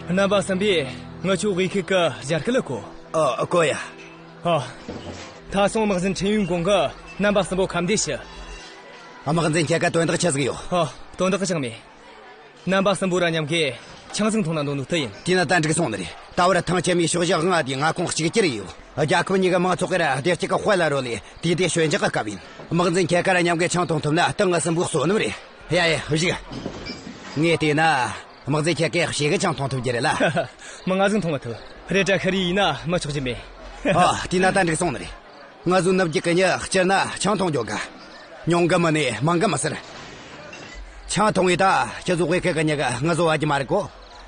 རྣམ་པ་གསུམ་པོས་ངེད་ཆོ་དབུས་ཁུལ་གི་ཟླ་སྐར་ལ་གོ། ཨ། གོ་ཡ། ཨ། ད་སོང་དམག་འཛིན་ཁྲིན་ཡོན་གོང་གིས་རྣམ་པ་གསུམ་པོ་ཁ་འདེད་ཞུ། དམག་འཛིན་ཁྱེད་ཀ་དོན་དག་ཆི་ཟིག་ཡོད། ཨ། དོན་དག་ཅང་མེད། རྣམ་པ་གསུམ་པོ་ར་མཉམ་གི་ཆང་ཟིག་འཐུང་ན་འདོད་ནོ་དེ་ཡིན། དེས་ན་ད་འགྲིག་སོང་ནི་རེད། ད་བར་ཐང་ཆེན་མོའི་ཕྱོགས་བཞི་ལྔ་དེའི་མངའ་ཁོངས་གཅིག་གྱུར་ཡོད། རྒྱལ་ཁབ་གཉིས་ཀྱི་མང་ཚོགས་ཀྱིས་ར་བདེ་སྐྱིད་ཀྱི་དཔལ་ལ་རོལ་ལས་དུས་བདེ་ཞོད་འཇགས་ཀྱི་སྐབས་ཡིན། དམག་འཛིན་ཁྱེད་ཀ་ར་མཉམ་གི་ཆང་འཐུང་ཐུབ་ན་ད་ང་གསུམ་པོ་གསོན་ནམ་རེད། ཡ་ཡ། བཞུགས། ངས་བལྟས་ན་དམག་འཛིན་ཁྱེད་ཀས་ཞེ་གི་ཆང་འཐུང་ཐུབ་རྒྱུ་རེད་ལ། མི་ང་ཟིག་འཐུང་མི་ཐུབ། རེད་དྲ་ཤི་རི་ཡིན་ན་མི་ཆོག་རྒྱུ་མེད། ཨ། དེས་ན་ད་འགྲིག་སོང་ནི་རེད། ང་ཚོ་ནུབ་རྒྱུད་གི་མྱི་སྤྱིར་ན་ཆང་འཐུང་རྒྱུ་དགའ། ཉུང་གི་མིན་ནས་མང་གི་མི་ཟེར། ཆང་འཐུང་བས་ད་ཁྱེད་ཚོ་དབུས་ཁུལ་གི་མྱི་གིས་ང་ཚོ་བ་རྒྱུ་མ་རེད་གོ།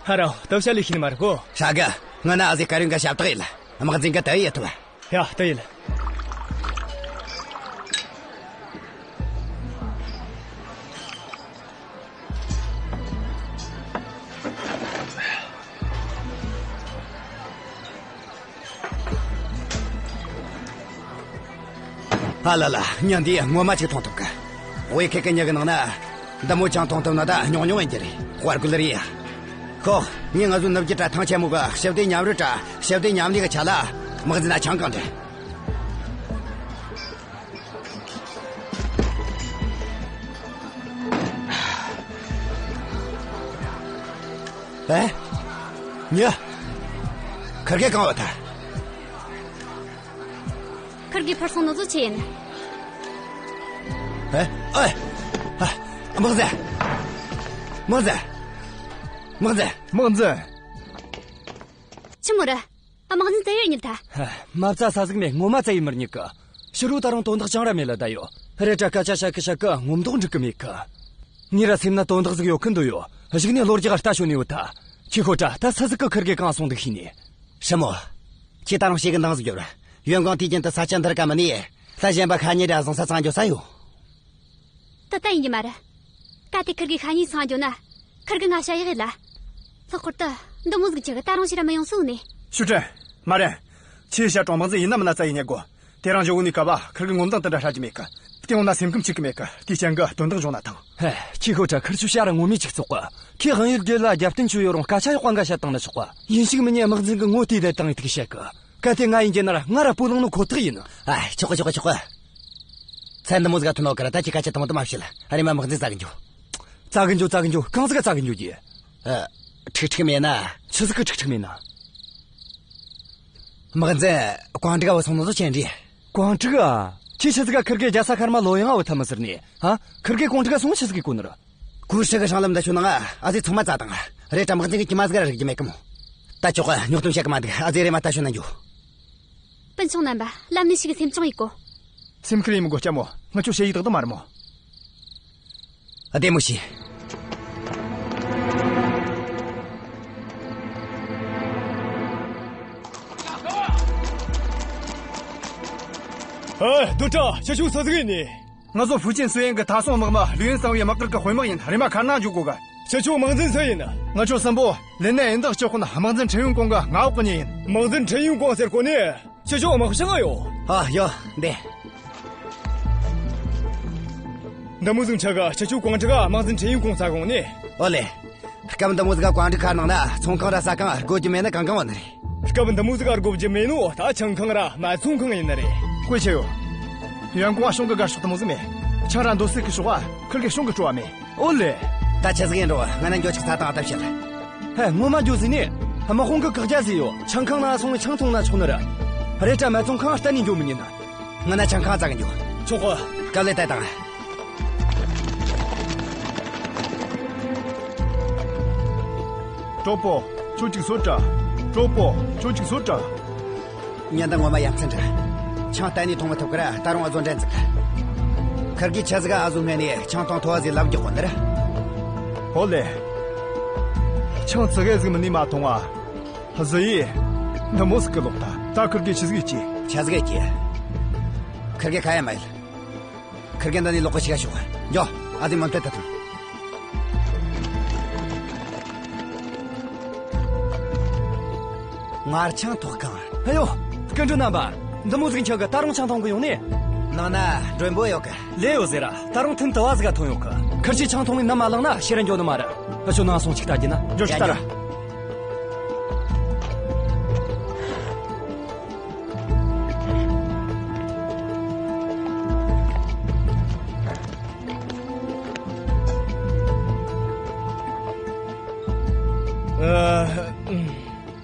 ཧ་རོ། སྟོབས་ཤ་ལས་ཤེས་ནི་མ་རེད་གོ། ཧྲ་གི། ང་ན་ཨ་ཟི་ཀ་རིང་གི་ཞབས་ཏག་ཡིན། དམག་འཛིན་གི་ད་ཡིད་ཐུབ། ཡ། ད་ཡིན། ཨ་ལ་ལ། ཉིན་འདིའི་ངོ་མ་ཅིག་འཐུང་ཐུབ་གི། དབུས་ཁུལ་གི་མྱི་གི་ནང་ན་འདི་མོ་ཆང་འཐུང་ཐུབ་ནི་ད་ཉུང་ཉུང་ཡིན་རྒྱུ་རེད། དཔའ་རྒོད་རེད་ཡ། ཁོ། ངས་ང་ཚོ་ནུབ་རྒྱུད་དྲ་ཐང་ཆེན་མོ་གི་ཞི་བདེ་མཉམ་རོལ་དྲ་ཞི་བདེ་མཉམ་ལས་གི་ཆེད་ལ་དམག་འཛིན་ན་ཆང་གང་འདྲི། ཨེ། མྱི། ཁིར་གེ་གང་བ་ཐལ། ཁིར་གེ་འཕུར་སོང་ནོ་ཚོ་ཆི་ཡིན། ཨེ། ཨེ། ཨ། དམག་འཛིན། དམག་འཛིན། དམག་འཛིན། དམག་འཛིན། ཆི་མོ་རེད། དམག་འཛིན་བཙལ་ཡོད་ཉིད་ཐ། ཧ། མ་བཙལ་ས་ཟིག་མེད། ངོ་མ་བཙལ་ཡེ་མི་རྙེད་གི། ཕྱི་རུ་ད་རུང་དོན་དག་ཅང་ར་མེད་ལ་བསྡད་ཡོད། རེད་དྲ་སྐད་ཆ་བཤད་གི་བཤད་གི་ངོ་མདོག་འགྲིག་གི་མེད་གི། ངའི་ར་སེམས་ན་དོན་དག་ཟིག་ཡོད་གི་འདོད་ཡོད། གཞུག་ནས་ལོ་རྒྱུ་ག་ལྟ་ཞོན་ནས་ཡོད་ཐ། ཁྱོས་ཤོད་དྲ། ད་སུ་ཟིག་གིས་ཁིར་གེ་གང་སོང་འདུག་ཤེས་ནས། ཧྲ་མོ། ཁྱོས་ད་རུང་ཤེས་གི་འདང་ཟིག་རྒྱོབ་ར། ཡོན་ཀོང་དུས་རྒྱུན་དུ་ས་ཆ་འདིར་ཀ་མ་ནི། ལྷ་གཞན་པ་ཤ་ཉེ་དྲ་བཟང་ས་ཙང་འགྱོ་ས་ཡོད། ད་ལྟ་ཡིན་གྱི་མ་རེད། གལ་ཏེ་ཁིར་གེ་ཤ་ཉེ་ཚང་འགྱོ་ན། ཁིར་གེ་ང་བཤད་ཡག་ཡིན་ལ། ལྷག་པར་དུ་འདི་མོ་ཟིག་ཆག་གི་ད་རུང་ཕྱིར་ར་མི་ཡོང་སུ་ནི། ཞུ་ཁྲེན། མ་རེད། ཁྱོས་བཤད་རུང་དམག་འཛིན་ཡིན་ན་མིན་ན་བཙལ་ཡེ་ཉན་དགོས། དེ་རིང་ཇོ་བོ་ནི་ཀ་བ་ཁིར་གེ་ངོ་མདངས་དེ་འདྲ་ཧྲ་གི་མེད་གི། དེ་འོ་ན་སེམས་ཁམས་འཆུག་གི་མེད་གི། དེའི་རྐྱེན་གི་དོན་དག་བྱུང་ན་ཐང་། ཧེ། ཁྱོས་ཤོད་དྲ། ཁིར་ཆོའི་ཤ་ར་ངོ་མས་ཅིག་བཙོག་གི། ཁོས་དབང་ཡུལ་རྒྱལ་ལ་རྒྱབ་རྟེན་བྱས་ཡོད་རུང་སྐད་ཆ་ཡག་པ་འགའ་བཤད་བཏང་ན་ཆོག་གི། ཡིན་གཅིག་མིན་གཉིས་དམག་འཛིན་གི་ངོ་བལྟས་བསྡད་བཏང་ངེ་ཐུག་བཤད་གི། གལ་ཏེ་ང་ཡིན་རྒྱུ་ན་ར་ང་ར་སྤོ་ལངས་ནོ་ཁོ་ཐག་ཡིན། ཨ། ཆོག་གི། ཆོག་གི། ཆོག་གི། ཚད་འདི་མོ་ཟིག་ག་ཐོན་ནོ་གི་ར། ད་ཁྱོས་སྐད་ཆ་དེ་མོ་དེ་མ་བཤད་ལ། ཨ། རེམ་མ་དམག་འཛིན་བཙལ་གི་འགྱོ། བཙལ་གི་འགྱོ། བཙལ་གི་འགྱོ། གང་ཟིག་ག་བཙལ་གི་འགྱོ་རྒྱུ། ཨ། ཁྲིག་ཁྲིག་མེད་ན། ཆི་ཟིག་གི་ཁྲིག་ཁྲིག་མེད་ན། དམག་འཛིན་ཀོང་ཀྲིག་ག་བུད་སོང་ནོ་ཟོ་ཆི་རེད། ཀོང་ཀྲིག་ག། ཁྱོས་ཆི་ཟིག་ག་ཁིར་གེ་རྒྱལ་ས་ཤར་མ་ལོ་ཡང་བུད་ཐལ་མི་ཟེར་ནི། ཧ། ཁིར་གེ་ཀོང་ཀྲིག་ག་སོང་ཆི་ཟིག་གི་གོ་ནི་རེད། གོ་ཧྲི་གི་སྲང་ལམ་འདི་ཆོ་ནང་ཨ་ཟོས་ཚང་མ་བཙལ་བཏང་། རེད་དྲ་དམག་འཛིན་གི་གྲིབ་མ་ཟིག་ར་རིག་རྒྱུ་མེད་གི་མོ། ད་ཆོག་གི། རྙོག་གཏམ་བཤད་གི་མ་འདུག་ཨ་ཟོས་རེམ་མ་ལྟ་ཞོན་ན་འགྱོ། སྤུན་ཆུང་རྣམ་པ། ལམ་ནས་ཞིག་སེམས་ཆུང་ཡེ་གོ། སེམས་ཁུར་ཡེ་མི་དགོས་ལྕམ་མོ། ང་ཆོ་ཞ་ཡི་ཏག་ཏག་མ་རེད་མོ། ཨ། བདེ་མོ་བྱོས། ཨེ། སྡོད་དྲ། ཁྱེད་ཆོ་སུ་ཟིག་ཡིན་ནི། ང་ཚོ་ཧྥུ་ཅན་སུའེ་ཡན་གི་མཐའ་སྲུང་དམག་མི་ལིའུ་ཡན་གཙང་བོའི་དམག་སྒར་གི་དཔོན་དམག་ཡིན། རེམ་མ་ཁ་ནང་འཇུག་དགོས་གི། ཁྱེད་ཆོ་དམག་འཛིན་སུ་ཡིན། ང་ཆོ་གསུམ་པོ་ལིན་ནན་ཡིན་དག་ཆོག་གོ་ན། དམག་འཛིན་ཁྲེན་ཡུང་ཀོང་གི་མངའ་འོག་གི་མྱི་ཡིན། དམག་འཛིན་ཁྲེན་ཡུང་ཀོང་ཟེར་གོ་ནི། ཁྱེད་ཆོ་དམག་ཞང་ང་ཡོད། ཨ། ཡོད། འདི། འདི་མོ་ཟིག་ཆག་གི། ཁྱེད་ཆོ་ཀོང་ཀྲིག་ག་དམག་འཛིན་ཁྲེན་ཡུང་ཀོང་བཙལ་གོ་ནི། ཨོ་ལེ། སྐབས་འདི་མོ་ཟིག་ག་ཀོང་ཀྲིག་ཁ་ནང་ན་ཚོང་ཁང་ར་ཟ་ཁང་དགོས་རྒྱུ་མེད་ན་གང་གང་བ་ནི་རེད། སྐབས་འདི་མོ་ཟིག་ག་དགོས་རྒྱུ་མེད་ནོ་ད་ཆང་ཁང་ར་མ་ཚོང་ཁང་ཡིན་ནི་རེད། ཀུའེ་ཆེ་ཡོ། ཡོན་ཀོང་ང་གཞུང་གི་དགའ་ཕྱོགས་དེ་མོ་ཟིག་མེད། ཆང་ར་འདོད་སྲེད་གི་ཕྱོགས་ཨ། ཁིར་གེ་གཞུང་གི་སྤྲོ་བ་མེད། ཨོ་ལེ། ད་ཆི་ཟིག་ཡིན་རུང་ང་ན་འགྱོ་ཅིག་ཚ་དང་ཨ་ཐབས་བྱེད། ཧེ། ངོ་མ་འགྱོ་ཟེར་ནི། དམག་དཔུང་གི་བཀག་རྒྱ་ཟིག་ཡོད། ཆང་ཁང་ནང་སོང་ངས་ཆང་འཐུང་ན་ཆོག་ནི་རེད། རེད་དྲ་མ་ཚོང་ཁང་གཏན་ནས་འགྱོ་མི་ཉན་ན། ང་ན་ཆང་ཁང་བཙལ་གི་འགྱོ། ཆོག་གི། སྐབས་ལས་ད་དང་། གྲོགས་པོ། ཁྱོད་ཅིག་སོད་དྲ། གྲོགས་པོ། ཁྱོད་ཅིག་སོད་དྲ། ཉན་ད། ངོ་མ་ཡ་མཚན་དྲ། ཆང་གཏན་ནས་འཐུང་མི་ཐུབ་གི་ར། ད་རུང་ཨ་ཟོ་འདྲེན་ཟིག། ཁིར་གེ་ཆི་ཟིག་ག་ཨ་ཟོ་སྔོན་ནས་ཆང་འཐུང་ཐོ་བ་ཟིག་ལབ་རྒྱག་གོ་ནི་ར། ཨོ་ལེ། ཆང་ཙི་གེ་ཟིག་མིན་ནས་མ་འཐུང་ཨ། ཨ་ཟོ་ཡིས་འདི་མོ་ཟིག་གི་ལོག་ད། ད་ཁིར་གེ་ཆི་ཟིག་ཡེ་རྒྱུ། ཆི་ཟིག་ཡེ་རྒྱུ། ཁིར་གེ་ཁ་ཡ་མ་ཡལ། ཁིར་གེ་འདི་ནས་ལོག་གི་ཆི་ག་ཤོག། འགྱོ། ཨ་ཟོས་མུ་མཐུད་དུ་འཐུང་། ངར་ཆང་ཐོག་ཁང་། ཨ་ཡོ། སྐུ་མགྲོན་རྣམ་པ། འདི་མོ་ཟིག་ཆག་གི། ད་རུང་ཆང་འཐུང་གི་ཡོང་ནི། ནང་ན་མགྲོན་པོ་ཡོད་གི། ལོས་ཡོད་ཟེར་ར། ད་རུང་ཐུན་དུ་བ་ཟིག་ག་ཐོན་ཡོད་གི། ཁིར་ཆོས་ཆང་འཐུང་ངས་ནམ་མ་ལངས་ན་ཕྱིར་ར་འགྱོ་ནི་མ་རེད། ཨ་ཆོ་ནང་སོང་ཅིག་ལྟ་རྒྱུ་ན། འགྱོ་ཅིག་ལྟ་ར། ཨ།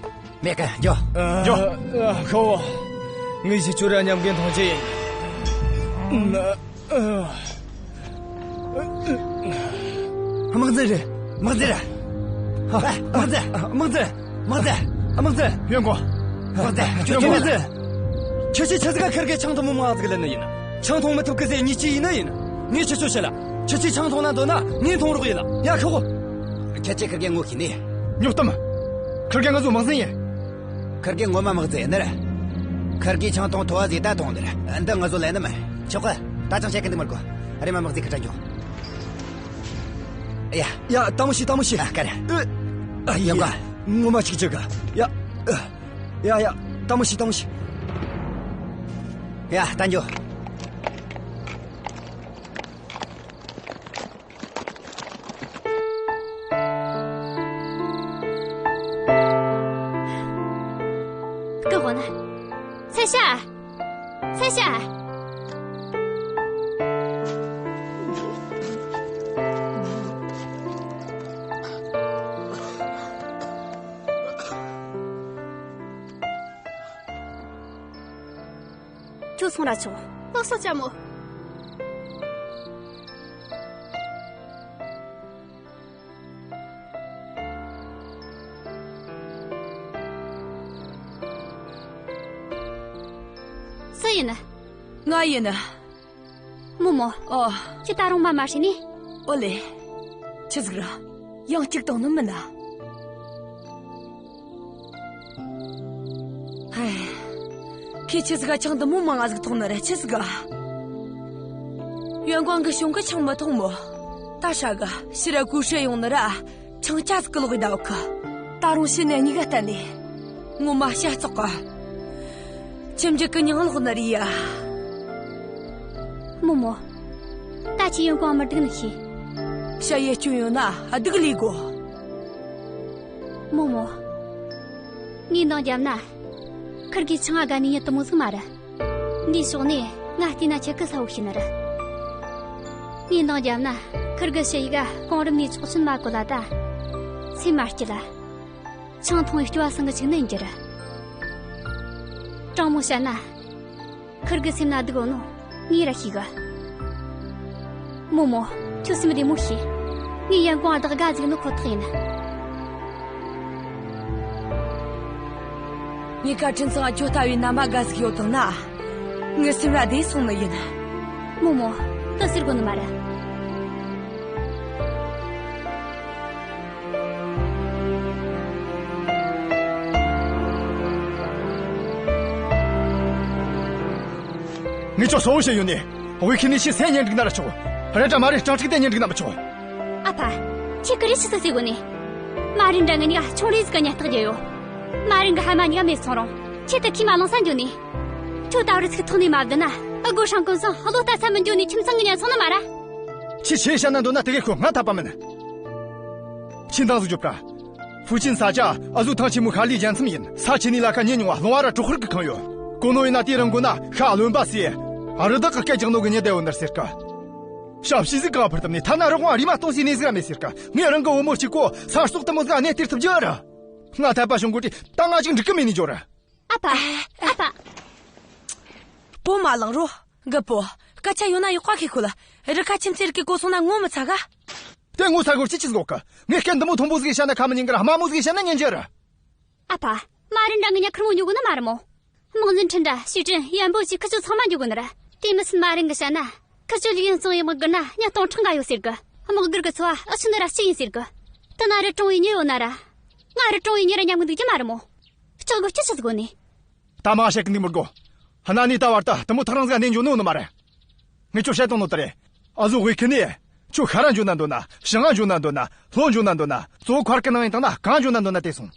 མེད་གི། འགྱོ། འགྱོ། ཨ། ཁོ་བོ། ངས་ཁྱེད་ཆོ་ར་མཉམ་གི་འཐུང་རྒྱུ་ཡིན། ཨ། དམག་འཛིན་རེད། དམག་འཛིན་རེད། ཨ། དམག་འཛིན། དམག་འཛིན། དམག་འཛིན། དམག་འཛིན། ཡོན་ཀོང་། དམག་འཛིན། ཡོན་ཀོང་། དམག་འཛིན། ཁྱེད་ཆོས་ཆི་ཟིག་ག་ཁིར་གེ་ཆང་འཐུང་མི་མང་ཟིག་ལེན་ནི་ཡིན། ཆང་འཐུང་མི་ཐུབ་གི་ཟེར་ཉེས་ཆད་ཡིན་ནི་ཡིན། ངས་ཁྱེད་ཆོ་བཤད་ལ། ཁྱེད་ཆོས་ཆང་འཐུང་ན་འདོད་ན་ངས་འཐུང་རོགས་ཡིན་ལ། ཡ་ཁོ་བོ། ཁྱེད་ཆོས་ཁིར་གེ་ངོ་ཤེས་ནི། རྙོག་གཏམ། ཁིར་གེ་ང་ཚོའི་དམག་འཛིན་ཡིན། ཁིར་གེ་ངོ་མ་དམག་འཛིན་ཡིན་ནི་རེད། ཁིར་གེས་ཆང་འཐུང་ཐོ་བ་ཟིག་ད་འཐུང་ནི་རེད། འདི་ང་ཚོ་ལེན་ནི་མིན། ཆོག་གི། ད་ཅང་བཤད་གི་འདུག་མི་དགོས། རེམ་མ་དམག་འཛིན་ཁིར་ཀ་འགྱོ། ཡ། ཡ། དལ་མོ་བྱོས། དལ་མོ་བྱོས། ཨ། ག་རེ། ཨ། ཡ། ཡ། ངོ་མ་ཅིག་ཅིག་ག། ཡ། ཡ། ཡ། དལ་མོ་བྱོས། དལ་མོ་བྱོས། ཡ། ད་འགྱོ། སྐུ་དགོན། ཚེ་ཤ། ཚེ་ཤ། ཁྱོད་སོང་ར་ཆོག། ལགས་སོ་ལྕམ་མོ། ཡིན། ང་ཡིན། རྨོ་མོ། ཨོ། ཁྱོད་ད་རུང་མ་མ་ཧྲི་ནི། ཨོ་ལེ། ཆི་ཟིག་ར། ཡང་གཅིག་བཏང་ནི་མིན་ན། ཧེ། ཁྱོས་ཆི་ཟིག་ག་ཆང་འདི་མོ་མང་ང་ཟིག་འཐུང་ནི་ར་ཆི་ཟིག་ག་ཡོན་ཀོང་གི་གཞུང་གི་ཆང་མི་འཐུང་མོ། ད་ཧྲ་གི་ཕྱིར་ར་གོས་ཧྲི་ཡོང་ནི་ར། ཆང་ཅ་ཟིག་གི་ལོག་གི་ད་བུ་གི། ད་རུང་ཕྱི་ནས་གཉིས་ཀ་བསྟན་ནས། ངོ་མ་ཤ་ཚོགས་གི། ཁྱིམ་རྒྱུད་གི་མྱིང་ལོག་ནི་རེད་ཡ། རྨོ་མོ། ད་ཁྱོས་ཡོན་ཀོང་མི་སྡུག་ནི་ཤེས། ཤ་ཡེ་སྐྱོན་ཡོད་ན་སྡུག་ལས་དགོ། རྨོ་མོ། ངས་འདང་བརྒྱབ་ན། ཁིར་གི་ཆང་ང་དགའ་ནི་ཉིད་དུ་མོ་ཟིག་མ་རེད། འདིའི་ཕྱོགས་ནས་ང་བལྟས་ན་ཁྱེད་ཀྱི་ས་བོ་ཤེས་ནི་རེད། ངས་འདང་བརྒྱབ་ན། ཁིར་གི་ཞི་ཡི་ག་གོང་རིམ་ནས་ཆོག་མཆན་མ་བཀོད་ལ་ད། སེམས་མ་སྐྱིད་ལ། ཆང་འཐུང་བའི་སྐྱོ་བ་སང་གི་ཆིག་ནི་ཡིན་རྒྱུ་རེད། དྲང་མོ་བཤད་ན། ཁིར་གི་སེམས་ན་སྡུག་ཡོད་ནོ་ངས་ར་ཤེས་གི། རྨོ་མོ། ཁྱོད་སེམས་བདེ་མོ་བྱོས། ངས་ཡོན་ཀོང་བདག་དགའ་ཟིག་ནི་ཁོ་ཐག་ཡིན། ངའི་ཁ་ཁྲིན་ཚང་ཁྱོད་ལྟ་བུའི་མནའ་མ་དགའ་ཟིག་ཡོད་དང་ན། ངའི་སེམས་ར་བདེ་སོང་ནི་ཡིན། རྨོ་མོ། དེ་ཟེར་དགོས་ནི་མ་རེད། ངས་ཁྱོད་གསལ་བོ་བཤད་ཡོད་ནི། དབུས་ཁུལ་ནས་ཁྱོས་སེམས་ཉན་འགྲིག་ན་ར་ཆོག་རེད་དྲ་མ་རེད་སྤྲང་ཕྲུག་དེ་ཉན་འགྲིག་ན་མི་ཆོག་ཨ་ཕ། ཁྱོས་ཀུ་རེ་ཆི་ཟིག་ཟེར་གོ་ནི། མ་རིན་དྲ་ངེད་གཉིས་ཀ་ཆུང་རེ་ཟིག་ག་ཉལ་ཐག་རྒྱུ་ཡོད། མ་རིན་གི་ཕ་མ་གཉིས་ཀ་མེད་སོང་རུང་ཁྱོས་ད་ཁས་མ་བླངས་ས་འགྱོ་ནི། ཁྱོད་ད་བར་ཚིག་ཐོག་ནས་མ་བསྡད་ན། ཨ་སྒོ་སྲང་གོན་སོང་བློ་ལྟ་ས་མི་འགྱོ་ནི་ཁྱིམ་ཚང་གི་ཉལ་སོང་ནི་མ་ར། ཁྱོས་ཆི་བཤད་ན་འདོད་ན་དེ་གས་ཤོད། ང་འཐད་པ་མིན། ཁྱོས་འདང་ཟིག་རྒྱོབ་ག་ཧྥུའུ་ཅན་ས་ཆ་འུ་ཟོའི་ཐང་ཆེན་མོའི་ཤར་ལིའི་རྒྱལ་མཚམས་ཡིན། ས་ཆེ་ནི་ལ་ཁ་ཉེ་ཉུང་བ་ལུང་བ་ར་གྲོག་ཁུར་གིས་ཁེངས་ཡོད། གོ་ནོ་ཡིན་ན་དེའི་རིང་འགོ་ན་ཤ་རློན་པ་ཟོས། རི་དྭགས་གིས་སྐད་རྒྱག་ནོ་གི་ཉེས་བསྡད་ཡོད་ནི་རེད་ཟེར་གི། ཞབས་ཕྱི་ཟིག་གང་ཕུལ་ཐུབ་ནས་ཐ་ན་རི་བོང་རིལ་མ་གཏོང་སའི་གནས་ཟིག་ར་མེད་ཟེར་གི། ངས་རང་གི་བུ་མོ་གཅིག་པོ་ས་སྲོག་དེ་མོ་ཟིག་ག་གནས་སྟེར་ཐུབ་རྒྱུ་ར། ང་འཐད་པ་བྱུང་གོ་དུས་ད་ང་ཅིག་འགྲིག་གི་མེད་ནི་འགྱོ་ར། ཨ་ཕ། ཨ་ཕ། བུ་མོ་ལངས་རོགས། རྒད་པོ། སྐད་ཆ་ཡོད་ན་ཡག་པ་ཁ་ཤོད་ལ། རི་ཁ་ཁྱིམ་མཚེས་རིགས་ཀྱིས་གོ་སོང་ན་ངོ་མི་ཚ་ག་དེ་ངོ་ཚ་དགོས་རྒྱུ་ཆི་ཟིག་ཡོད་གི། ངས་སྐད་འདི་མོ་མཐོན་པོ་ཟིག་གིས་བཤད་ན་ཁ་མི་ཉན་གི་ར། དམའ་མོ་ཟིག་གིས་བཤད་ན་ཉན་རྒྱུ་ར། ཨ་ཕ། མ་རིན་དྲ་ངེད་གཉིས་ཁེར་མོ་ཉོ་གོ་ནི་མ་རེད་མོ། དམག་འཛིན་ཁྲིན་དྲ་ཞུས་ཀྲིན་ཡན་པོ་ཆི་ཁི་ཆོ་ཚང་མ་ཉོ་གོ་ནི་ར། དེ་མི་ཚད་མ་རིན་གིས་བཤད་ན། ཁི་ཆོ་ལིའུ་ཡོན་ཙང་ཡི་དམག་སྒར་ན་ཉ་སྟོང་ཕྲག་འགའ་ཡོད་ཟེར་གི། དམག་སྒར་གི་འཚོ་བ་འུ་ཆོ་ནི་ར་གཅིག་ཡིན་ཟེར་གི། དེ་ན་རི་གྲོང་བའི་མྱི་ཡོད་ན་ར། ང་རི་གྲོང་བའི་མྱི་ར་མཉམ་གི་འདུག་རྒྱུ་མ་རེད་མོ། ལྕགས་སྒོ་སྐྱིད་ཆི་ཟིག་གོ་ནི། ད་མང་བཤད་གི་འདུག་མི་དགོ། གནའ་ནས་ད་བར་དུ་དེ་མོ་ཐག་རིང་ཟིག་གནས་འགྱོ་ནོ་ནི་མ་རེད། ངས་ཁྱོད་བཤད་བཏང་ནོ་དེ་རེད། འུ་ཟོ་དབུས་ཁུལ་ནས་ཁྱོད་ཤར་ར་འགྱོ་ན་འདོད་ན། བྱང་ང་འགྱོ་ན་འདོད་ན། ལྷོ་འགྱོ་ན་འདོད་ན། གཙོ་བོ་མཁར་གི་ནང་ཡིན་དང་ན་གང་འགྱོ་ན་འདོད་ན་དེ་སོང་།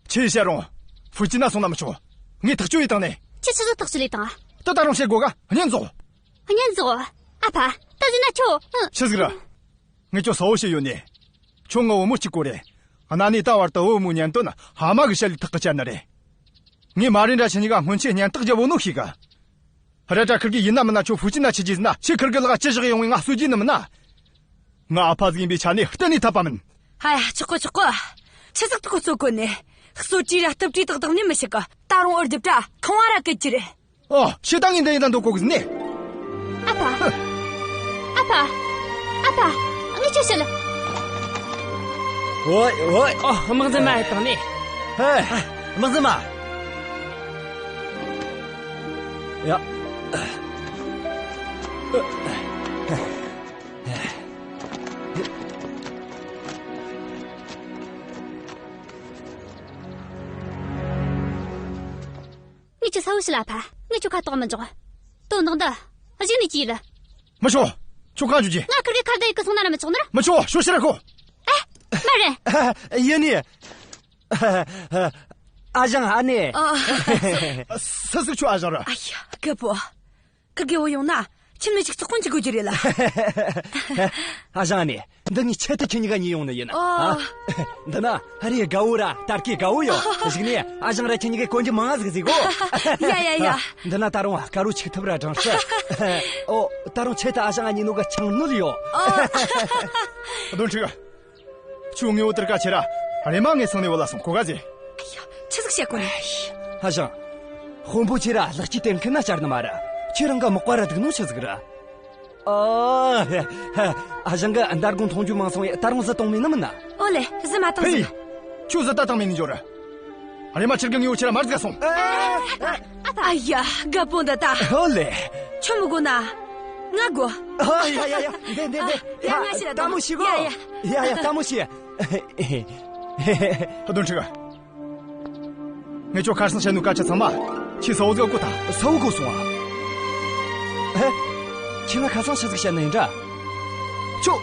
ཆི་བཤད་རུང་། ཧྥུའུ་ཅན་ན་སོང་ན་མི་ཆོག་ངས་ཐག་གཅོད་ཡས་བཏང་ནས། ཁྱོས་ཆི་ཟིག་ཐག་གཅོད་ལས་བཏང་ཨ། དེ་ད་རུང་བཤད་དགོས་ག་བརྙན་རྫོགས། བརྙན་རྫོགས། ཨ་ཕ། ད་ཟེར་ན་ཁྱོད། ཆི་ཟིག་ར། ངས་ཁྱོད་གསལ་བོ་བཤད་ཡོད་ནི། ཁྱོད་ངའི་བུ་མོ་གཅིག་པོ་རེད། གནའ་ནས་ད་བར་དུ་བུ་མོའི་གཉེན་དོན་ཕ་མ་གི་ཞབས་ལས་ཐག་གིས་བཅད་ནི་རེད། ངས་མ་རིན་དྲ་ཁྱེད་གཉིས་ཀ་སྔོན་ཆད་གཉེན་རྟགས་བརྒྱབ་ཡོད་ནོ་ཤེས་གི། རེད་དྲ་ཁིར་གེ་ཡིན་ན་མིན་ན་ཁྱོད་ཧྥུའུ་ཅན་ན་ཁྲིད་རྒྱུ་ཟེར་ན། ཁྱོས་ཁིར་གེ་ལག་ཅི་བཞག་ཡོང་བའི་ང་གསོད་རྒྱུ་ནི་མིན་ན། ང་ཨ་ཕ་ཟིག་ཡིན་པའི་ཆ་ནས་གཏན་ནས་འཐད་པ་མིན། ཨ་ཡ། ཆོག་གི་ཆོག་གི། ཆི་ཟིག་ཐག་གིས་གཅོད་གོ་ནི། གསོད་རྒྱུ་ར་གཏུབ་རྒྱུ་ཏག་ཏག་ནི་མི་བྱེད་གི། ད་རུང་འུར་རྒྱབ་དྲ་ཁང་བ་ར་བརྐོ་རྒྱུ་རེད། ཨོ། ཁྱོས་ད་ངས་འདི་ཡིན་ད་འདོད་གོ་གི་ཟེར་ནི། ཨ་ཕ། ཨ་ཕ། ཨ་ཕ། ངས་ཁྱོད་བཤད་ལ། ཨོ། ཨོ། ཨོ། དམག་འཛིན་མ་ཡེ་བཏང་ནི། ཧེ། དམག་འཛིན་མ། ཡ། ངས་ཁྱོད་གསལ་བོ་བཤད་ལ་ཨ་ཕ། ངས་ཁྱོད་ཁ་དོག་མི་འཇོག་དོན་དག་འདི་གཞུག་ནས་ཅི་ཡིན། མི་ཆོག་ཁྱོད་གང་འཇུག་རྒྱུ། ང་ཁིར་གེ་ཁ་བརྡ་ཡེ་གི་སོང་ན་ར་མི་ཆོག་ནི་ར། མི་ཆོག་ཤོད་ཕྱིར་ར་ཤོག་ཨེ། མ་རེད། ཡིན་ནི། ཨ་ཞང་ཨ་ནེ། ཨ། སུ་ཟིག་ཁྱོད་ཨ་ཞང་ར། ཨ་ཡ། རྒད་པོ། ཁིར་གེ་བུད་ཡོང་ན་ཁྱིམ་ནས་ཅིག་བཙོག་གོན་ཅིག་དགོས་རྒྱུ་རེད་ལ། ཨ་ཞང་ཨ་ནེ། འདི་ངས་ཆེད་དུ་ཁྱེད་གཉིས་ཀ་ཉོས་ཡོང་ནི་ཡིན། ཨོ། ཨ། འདི་ན་རས་དགའ་བོ་ར་དར་གོས་དགའ་བོ་ཡོད། གཞུག་ནས་ཨ་ཞང་ར་ཁྱེད་གཉིས་ཀས་གོན་རྒྱུ་མང་ང་ཟིག་བཟོས་གོ། ཡ་ཡ་ཡ། ཨ། འདི་ན་ད་རུང་དཀར་བོ་ཆིག་ཐུབ་ར་སྦྲང་རྩི། ཨོ། ད་རུང་ཆེད་དུ་ཨ་ཞང་ང་ཉོས་ནོ་གི་ཆང་སྣོད་ཡོད། ཨོ། དོན་ཁྲི། ཁྱོད་ངའི་འོ་དེར་ཀ་ཆེ་ར། རེམ་མ་ངའི་སང་ནས་བུད་ལ་སོང་། གོ་ག་ཟེ། ཨ་ཡ། ཆི་ཟིག་བཤད་གོ་ནི། ཨ་ཞང་། དཔོན་པོ་ཁྱེད་ར་ལག་སྐྱེས་སྟེར་མཁན་ན་བཅར་ནི་མ་ར། ཁྱེད་རང་ག་མག་པ་ར་སྡུག་ནོ་ཆི་ཟིག་ར། ཨ། ཨ་ཞང་གི་འདར་གོང་མཐོང་རྒྱུ་མང་སོང་བས་ད་རུང་བཟི་བཏང་མེད་ནི་མིན་ན། ཨོ་ལེ། བཟི་མ་བཏང་ཧེ། ཟིག་ཁྱོད་བཟི་ད་བཏང་མེད་ནི་འགྱོ་ར། རེམ་མ་ཁྱེད་གི་ངའི་འོ་ཆེ་ར་མར་ཟིག་ག་སོང་། ཨ། ཨ་ཡ། རྒད་པོ་འདི་ད། ཨོ་ལེ། ཁྱོད་མི་དགོས་ན། ང་དགོས། ཨ་ཡ་ཡ་ཡ། འདི་འདི་འདི། ཨ། ཡ། ང་ཞིག་ལ་ལྟད་མོ་ཤེས་གོ། ཡ་ཡ། ཡ་ཡ། ལྟད་མོ་ཤེས། ཧ། དོན་ཁྲི། ངས་ཁྱོད་ཁ་སང་བཤད་ནོ་སྐད་ཆ་ཚང་མ་ཁྱོས་གསལ་བོ་ཟིག་གོ་ཐལ། གསལ་བོ་གོ་སོང་ང་། ཧེ། ཁྱོས་ང་ཁ་སང་ཆི་ཟིག་བཤད་ནི་ཡིན་དྲ། ཁྱོད།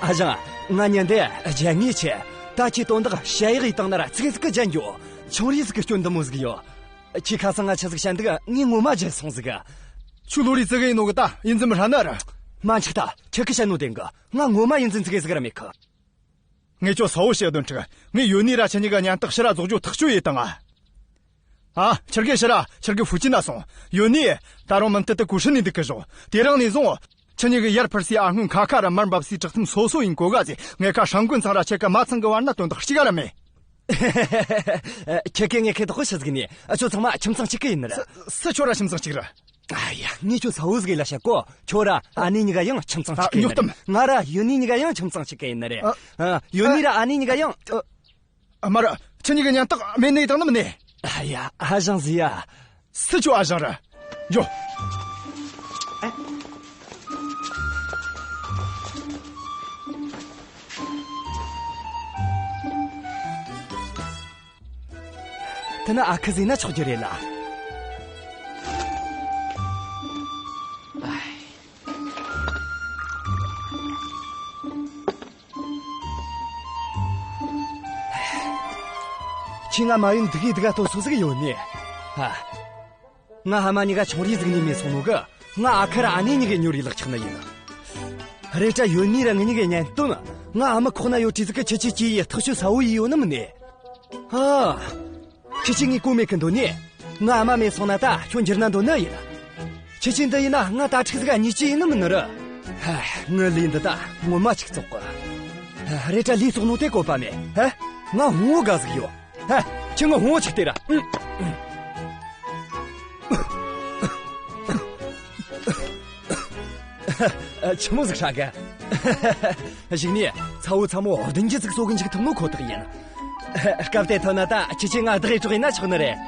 ཨ་ཞང་། ང་ཉན་དེ་རྒྱལ་ངེས་ཆེ། ད་ཁྱོས་དོན་དག་བཤད་ཡག་ཡེད་བཏང་ན་ར་ཙིག་ཟིག་གི་རྒྱན་འགྱོ། ཆུང་རིས་ཟིག་གི་སྐྱོན་འདི་མོ་ཟིག་ཡོད། ཁྱོས་ཁ་སང་ང་ཆི་ཟིག་བཤད་འདུག་ངས་ངོ་མ་བརྗེད་སོང་ཟིག་ཁྱོད་ལོ་རེ་ཙི་གེ་ཡིན་ནོ་གི་ད་ཡིན་རྒྱུ་མི་ཧྲ་ནི་རེད། མ་འཆུག་ད། ཁྱོད་ཀྱིས་བཤད་ནོ་བདེན་གི། ང་ངོ་མ་ཡིན་རྒྱུ་ཙི་གེ་ཟིག་ར་མེད་གི། ངས་ཁྱོད་གསལ་བོ་བཤད། དོན་ཁྲི། ངས་ཡོད་ནི་ར་ཁྱེད་གཉིས་ཀ་གཉེན་རྟགས་ཕྱིར་ར་རྫོགས་རྒྱུ་ཐག་གཅོད་ཡེད་བཏང་ང་། ཨ། ཁྱེད་ཀྱིས་ཕྱིར་ར་ཁྱེད་ཀྱི་ཧྥུ་ཅན་ན་སོང་། ཡོད་ནི་ད་རུང་མུ་མཐུད་དུ་གོ་ཧྲི་ནས་འདུག་གི་ཞོག་དེ་རིང་ནས་བཟུང་ཁྱེད་གཉིས་ཀྱི་ཡར་འཕུར་སའི་ཨ་སྔོན་ཁ་ཁ་ར་མར་འབབ་སའི་བྲག་ཐེམ་སོ་སོ་ཡིན་གོ་ག་ཟེ། ངེད་ཀ་ཧྲང་ཀོན་ཚང་ར་ཁྱེད་ཀ་མ་ཚང་གི་བར་ན་དོན་དག་གཅིག་ར་མེད། ཁྱེད་ཀྱིས་ངེད་ཀ་དོགས་ཤི་ཟིག་ནས། ཁྱོད་ཚང་མ་ཁྱིམ་ཚང་གཅིག་གི་ཡིན་ནི་རེད། སུ། སུ། ཁྱོད་ར་ཁྱིམ་ཚང་གཅིག་རེད། ཨ་ཡ། ངས་ཁྱོད་གསལ་བོ་ཟིག་ལ་བཤད་གོ། ཁྱོད་ར་ཨ་ནེ་གཉིས་ཀ་ཡང་ཁྱིམ་ཚང་ཨ། གཅིག་གི་ཡིན་ནི་རེད། ཉོག་གཏམ། ང་ར་ཡོད་ནི་གཉིས་ཀ་ཡང་ཁྱིམ་ཚང་གཅིག་གི་ཡིན་ནི་རེད། ཨ། ཨ། ཡོད་ནི་ར་ཨ་ནེ་གཉིས་ཀ་ཡང་། ཨ། མ་རེད། ཁྱེད་གཉིས་ཀྱི་གཉེན་རྟགས་མེད་ནི་ཡེད་བཏང་ནི་མིན་ནི། ཨ་ཡ། ཨ་ཞང་ཟེ་ཡ། སུ། ཁྱོད་ཨ་ཞང་ར། འགྱོ། དེ་ན་ཨ་ཁུ་ཟེར་ན་ཆོག་རྒྱུ་རེད་ལ། ཁྱོས་ང་མ་ཡིན་འདི་གི་འདི་ག་ལྟོས་སོ་ཟིག་ཡོད་ནི། ཨ། ང་ཕ་མ་གཉིས་ཀ་ཆུང་རིས་ཟིག་ནས་མེད་སོང་ནོ་གི། ང་ཨ་ཁུ་ར་ཨ་ནེ་གཉིས་ཀའི་ཉོ་རིགས་ལག་ཆགས་ནི་ཡིན། རེད་དྲ་ཡོད་ནི་ར་ངེད་གཉིས་ཀའི་གཉེན་སྟོན། ང་ཨ་མ་ཁོག་ན་ཡོད་དུས་ཟིག་གི་ཁྱེད་ཆོས་ཅི་ཡེད་ཐག་གཅོད་གསལ་བོ་ཡེད་ཡོད་ནི་མིན་ནི། ཨ། ཁྱེད་ཆོས་ངས་གོ་མེད་གི་འདོད་ནི། ང་ཨ་མ་མེད་སོང་ན་ད་ཁྱོད་འགྱུར་ན་འདོད་ནི་ཡིན། ཁྱེད་ཆོས་འདི་ཡིན་ན་ང་དྭ་ཕྲུག་ཟིག་གཉིས་ཀྱི་ཡིན་ནི་མིན་ནི་རེད། ཧ། ངའི་ལས་འདི་ད་ངོ་མ་ཅིག་བཙོག་གི། ཧ། རེད་དྲ་ལས་བཙོག་ནོ་དེ་བཀོད་པ་མེད། ཧ། ང་ཕུང་བོ་དགའ་ཟིག་ཡོད། ཧ། ཁྱོས་ང་ཕུང་བོ་ཅིག་སྟེར་ར། ཨ། ཆི་མོ་ཟིག་ཧྲ་གི། གཞུག་ནས་ཚ་བོ་ཚ་མོ་བདུན་བརྒྱ་ཟིག་གསོ་གི་འཇུག་ཐུབ་ནོ་ཁོ་ཐག་ཡིན། སྐབས་དེ་ཐོན་ན་ད་ཁྱེད་ཆོས་ང་བདག་གི་གྲོགས་ཡེད་ན་ཆོག་ནི་རེད།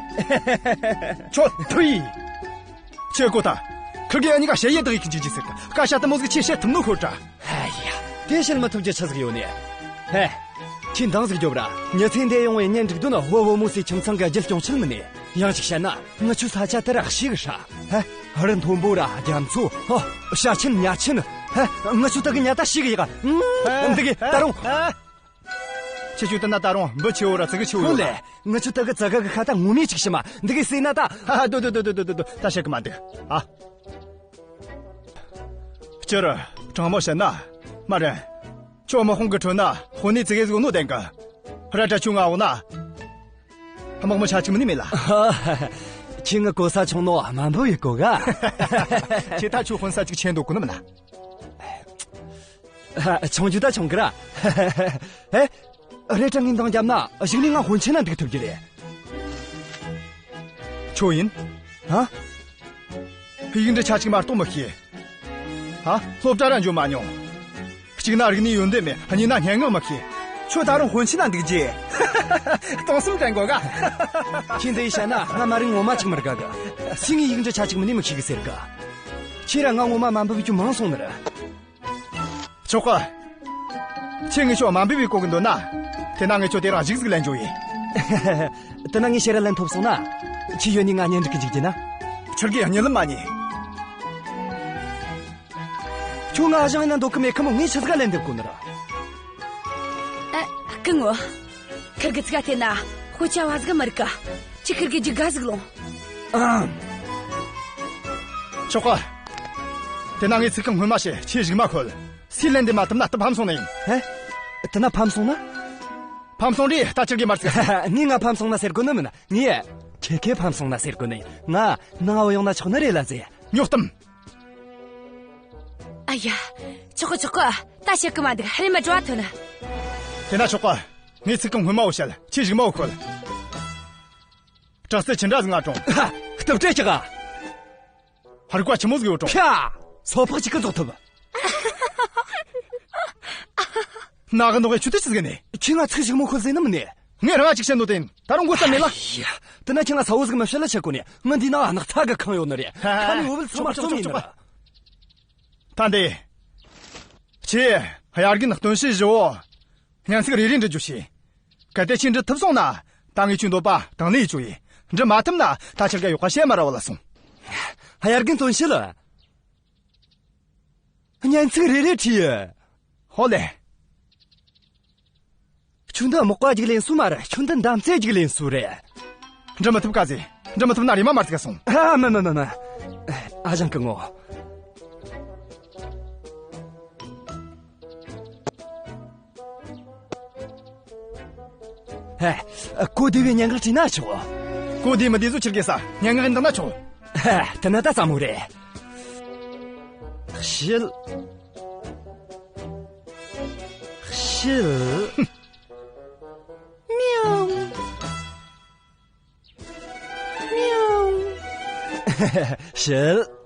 ཁྱོད་ཐུ་ཡིན། ཁྱོས་གོ་ཐལ། ཁུར་གེ་ཨ་ནི་ཀ་ཞ་ཡི་བདག་གི་འཇུག་རྒྱུ་ཟེར་གི། སྐད་ཆ་དེ་མོ་ཟིག་ཁྱོས་བཤད་ཐུབ་ནོ་ཁོ་ཐག་ར། ཨ་ཡ། དེ་བཤད་མི་ཐུབ་རྒྱུ་ཆི་ཟིག་ཡོད་ནི། ཧེ། ཁྱོས་འདང་ཟིག་རྒྱོབ་ར། མྱི་ཚེ་འདིར་ཡོང་བའི་གཉེན་སྒྲིག་དོན་བུ་བུ་མོ་སའི་ཁྱིམ་ཚང་གི་རྒྱུ་སྐྱོང་ཆེད་མིན་ནི། ཡང་ཅིག་བཤད་ན་ངི་ཆོའི་ས་ཆ་དེ་ར་ཞེ་གི་ཧྲ། ཧེ། རི་མཐོན་པོ་ར་རྒྱ་མཚོ། ཧོ། བྱ་ཆེན་ཉ་ཆེན། ཧེ། ངི་ཆོ་དེ་གི་ཉ་ད་ཞེ་གི་ཡག་ཨ། འདི་གི་ད་རུང་། ཧེ། ཁྱེད་ཆོ་དེ་ན་ད་རུང་འབུ་ཆེ་བོ་ར་ཙི་གུ་ཆེ་བོ་ཡོད་ལེ། ངི་ཆོ་དེ་གི་ཙི་གུ་གི་ཁ་ད་ངོ་མས་ཅིག་ཞིམ་མ། འདི་གི་ཟོས་ན་ད། ཧ་ཧ། དོ་དོ་དོ། ད་བཤད་གི་མ་འདུག་ཨ། སྤྱིར་དྲང་མོ་བཤད་ན། མ་རེད། ཁྱོད་དམག་དཔུང་གི་ཁྲོད་ན་དཔོན་གནས་ཙི་གེ་ཟིག་ནོ་བདེན་གི། རེད་དྲ་ཁྱོད་ང་འོག་ན་དམག་མི་ཆ་གཅིག་མིན་ནི་མེད་ལ། ཁྱོས་ངི་གོ་ས་ཆུང་ནོ་དམའ་འབེབས་ཡེད་གོ་ག། ཁྱོས་ད་ཁྱོད་དཔོན་ས་གཅིག་ཆེ་འདོད་གོ་ནི་མིན་ན། ཆུང་རྒྱུ་ད་ཆུང་གི་ར། ཧེ། རེད་དྲ་ངས་འདང་བརྒྱབ་ན་གཞུག་ནས་ང་དཔོན་ཆེན་ན་འདུག་ཐུབ་རྒྱུ་རེད། ཁྱོད་ཡིན། ཧ། ཡིག་འབྲུ་ཆ་གཅིག་མ་གཏོགས་མི་ཤེས། ཧ། སློབ་གྲྭ་ར་འགྱོ་མ་མྱོང་། གཅིག་ན་རིག་གནས་ཡོན་ཏན་མེད། གཉིས་ན་སྙན་ངག་མི་ཤེས། ཁྱོད་ད་རུང་དཔོན་ཆེན་ན་འདུག་རྒྱུ། སྟོང་གསུམ་དྲན་གོ་ག། ཁྱོས་འདི་ཡེ་བཤད་ན་ང་མ་རིག་ངོ་མ་ཅིག་མི་དགའ་གི། སུས་ངས་ཡིག་འབྲུ་ཆ་གཅིག་མིན་ནི་མི་ཤེས་གི་ཟེར་གི། ཁྱོས་ར་ང་ངོ་མ་དམའ་འབེབས་ཡེད་རྒྱུ་མང་སོང་ནི་རེད། ཆོག་གི། ཁྱོས་ངས་ཁྱོད་དམའ་འབེབས་ཡེད་གོ་གི་འདོད་ན། དེ་ན་ངས་ཁྱོད་དེ་རིང་གཞུག་ཟིག་ལེན་རྒྱུ་ཡིན། དེ་ན་ངས་ཕྱིར་ར་ལན་ཐོབ་སོང་ན། ཁྱོས་ཡོད་ནི་ང་གཉེན་སྒྲིག་གི་འཇུག་རྒྱུ་ན། ཁྱོད་གི་གཉིད་ལམ་མ་ཉལ། ཁྱོད་ང་ཨ་ཞང་ཡེད་ན་འདོད་གི་མེད་ཁི་མོ། ངས་ཆི་ཟིག་ག་ལན་འདེབས་དགོས་ནི་ར། ཨ། སྐུ་ངོ། ཁུར་གེ་ཙི་ག་དེ་ན་དཔེ་ཆ་བ་ཟིག་མི་རིག་གི། ཁྱོས་ཁུར་གེ་རྒྱུག་ག་ཟིག་ལོངས། ཨང་། ཆོག་གི། དེ་ན་ངས་ཚིག་རྐང་སྔོན་མ་བཤད། ཁྱོས་གཞུག་མ་ཁོལ། སུས་ལན་འདེབས་མ་ཐུབ་ན་ད་ཕམ་སོང་ནི་ཡིན། ཧེ། དེ་ན་ཕམ་སོང་ན། ཕམ་སོང་རེད། ད་ཁྱོད་གི་མར་ཟིག། ངས་ང་ཕམ་སོང་ན་ཟེར་གོ་ནི་མིན། ངས་ཁྱེད་ཁེ་ཕམ་སོང་ན་ཟེར་གོ་ནི་ཡིན། ང་ནང་བུད་ཡོང་ན་ཆོག་ནི་རེད་ལ་ཟེ། ཉོག་གཏམ། ཨ་ཡ། ཆོག་གི་ཆོག་གི། ད་བཤད་གི་མ་འདུག། རེམ་མ་འགྲོ་བ་ཐོན། དེ་ན་ཆོག་གི། ངས་ཚིག་རྐང་སྔོན་མ་བོ་བཤད། ཁྱོས་གཞུག་མ་བོ་ཁོལ། དྲག་རྩལ་ཅི་འདྲ་ཟིག་ང་དྲོངས། ཧ། སྟབས་བདེ་ཅིག་ག། རིག་པ་ཆི་མོ་ཟིག་ཡོད་དྲོངས། ཁྱ། སོ་ཕག་ཅིག་གིས་རྫོགས་ཐུབ། ན་གི་ནོ་གི་ཆུ་དེ་ཆི་ཟིག་ནི། ཁྱོས་ང་ཚིག་གཞུག་མ་ཁོལ་ཟེར་ནི་མིན་ནི། ངས་རང་ང་ཅིག་བཤད་ནོ་དེ་ཡིན། ད་རུང་དགོས་ས་མེད་ལ། ཡ། དེ་ན་ཁྱེད་ང་ས་བོ་ཟིག་མི་བཤད་ལ་ཆི་གོ་ནས། ངི་འདི་ན་སྣག་ཚ་གི་ཁེངས་ཡོད་ནི་རེད། ཧ་ཧ། ད་ནི་བོ་བལ་ཚང་མ་ཆོག་ཆོག་རྩོམ་ཡིན་ཆོག་ནི་རེད། ད་འདི། ཁྱེད། དབྱར་དགུན་སྟོན་དཔྱིད་བཞི་བོ། སྙན་ཚིག་རེ་རེ་འབྲི་རྒྱུ་བྱས། གལ་ཏེ་ཁྱེད་འབྲི་ཐུབ་སོང་ན། ད་ངས་ཁྱོའི་འདོད་པ་དང་ལེན་ཡེད་རྒྱུ་ཡིན། འབྲི་མ་ཐུབ་ན་ད་ཁྱེད་ཀ་ཡོག་ག་བཤད་མ་ར་བ་ལ་སོང་། དབྱར་དགུན་སྟོན་དཔྱིད་ལ། སྙན་ཚིག་རེ་རེ་བྲིས། ཧོ་ལེ། ཁྱོད་འདི་མག་པ་རྒྱུགས་ལེན་སོ་མ་རེད། ཁྱོད་འདི་འདམ་རྩེ་རྒྱུགས་ལེན་སོ་རེད། འབྲི་མི་ཐུབ་ག་ཟེ། འབྲི་མི་ཐུབ་ན་རེ་མ་མར་ཟིག་ག་སོང་། ཨ་མ་མ་མ་མ། ཨ་ཞང་གི་ངོ་། ཧེ། གོ་བདེ་བའི་སྙན་ངག་བྲིས་ན་ཆོག་གོ་བདེ་མི་བདེ་བཟོ་ཁྱེར་གེ་ས། སྙན་ངག་འདི་ན་ཆོག་ཧེ། དེ་ན་ད་ཙམ་མོ་རེད། དཔྱིད། དཔྱིད། མིའུ། མིའུ། དཔྱིད།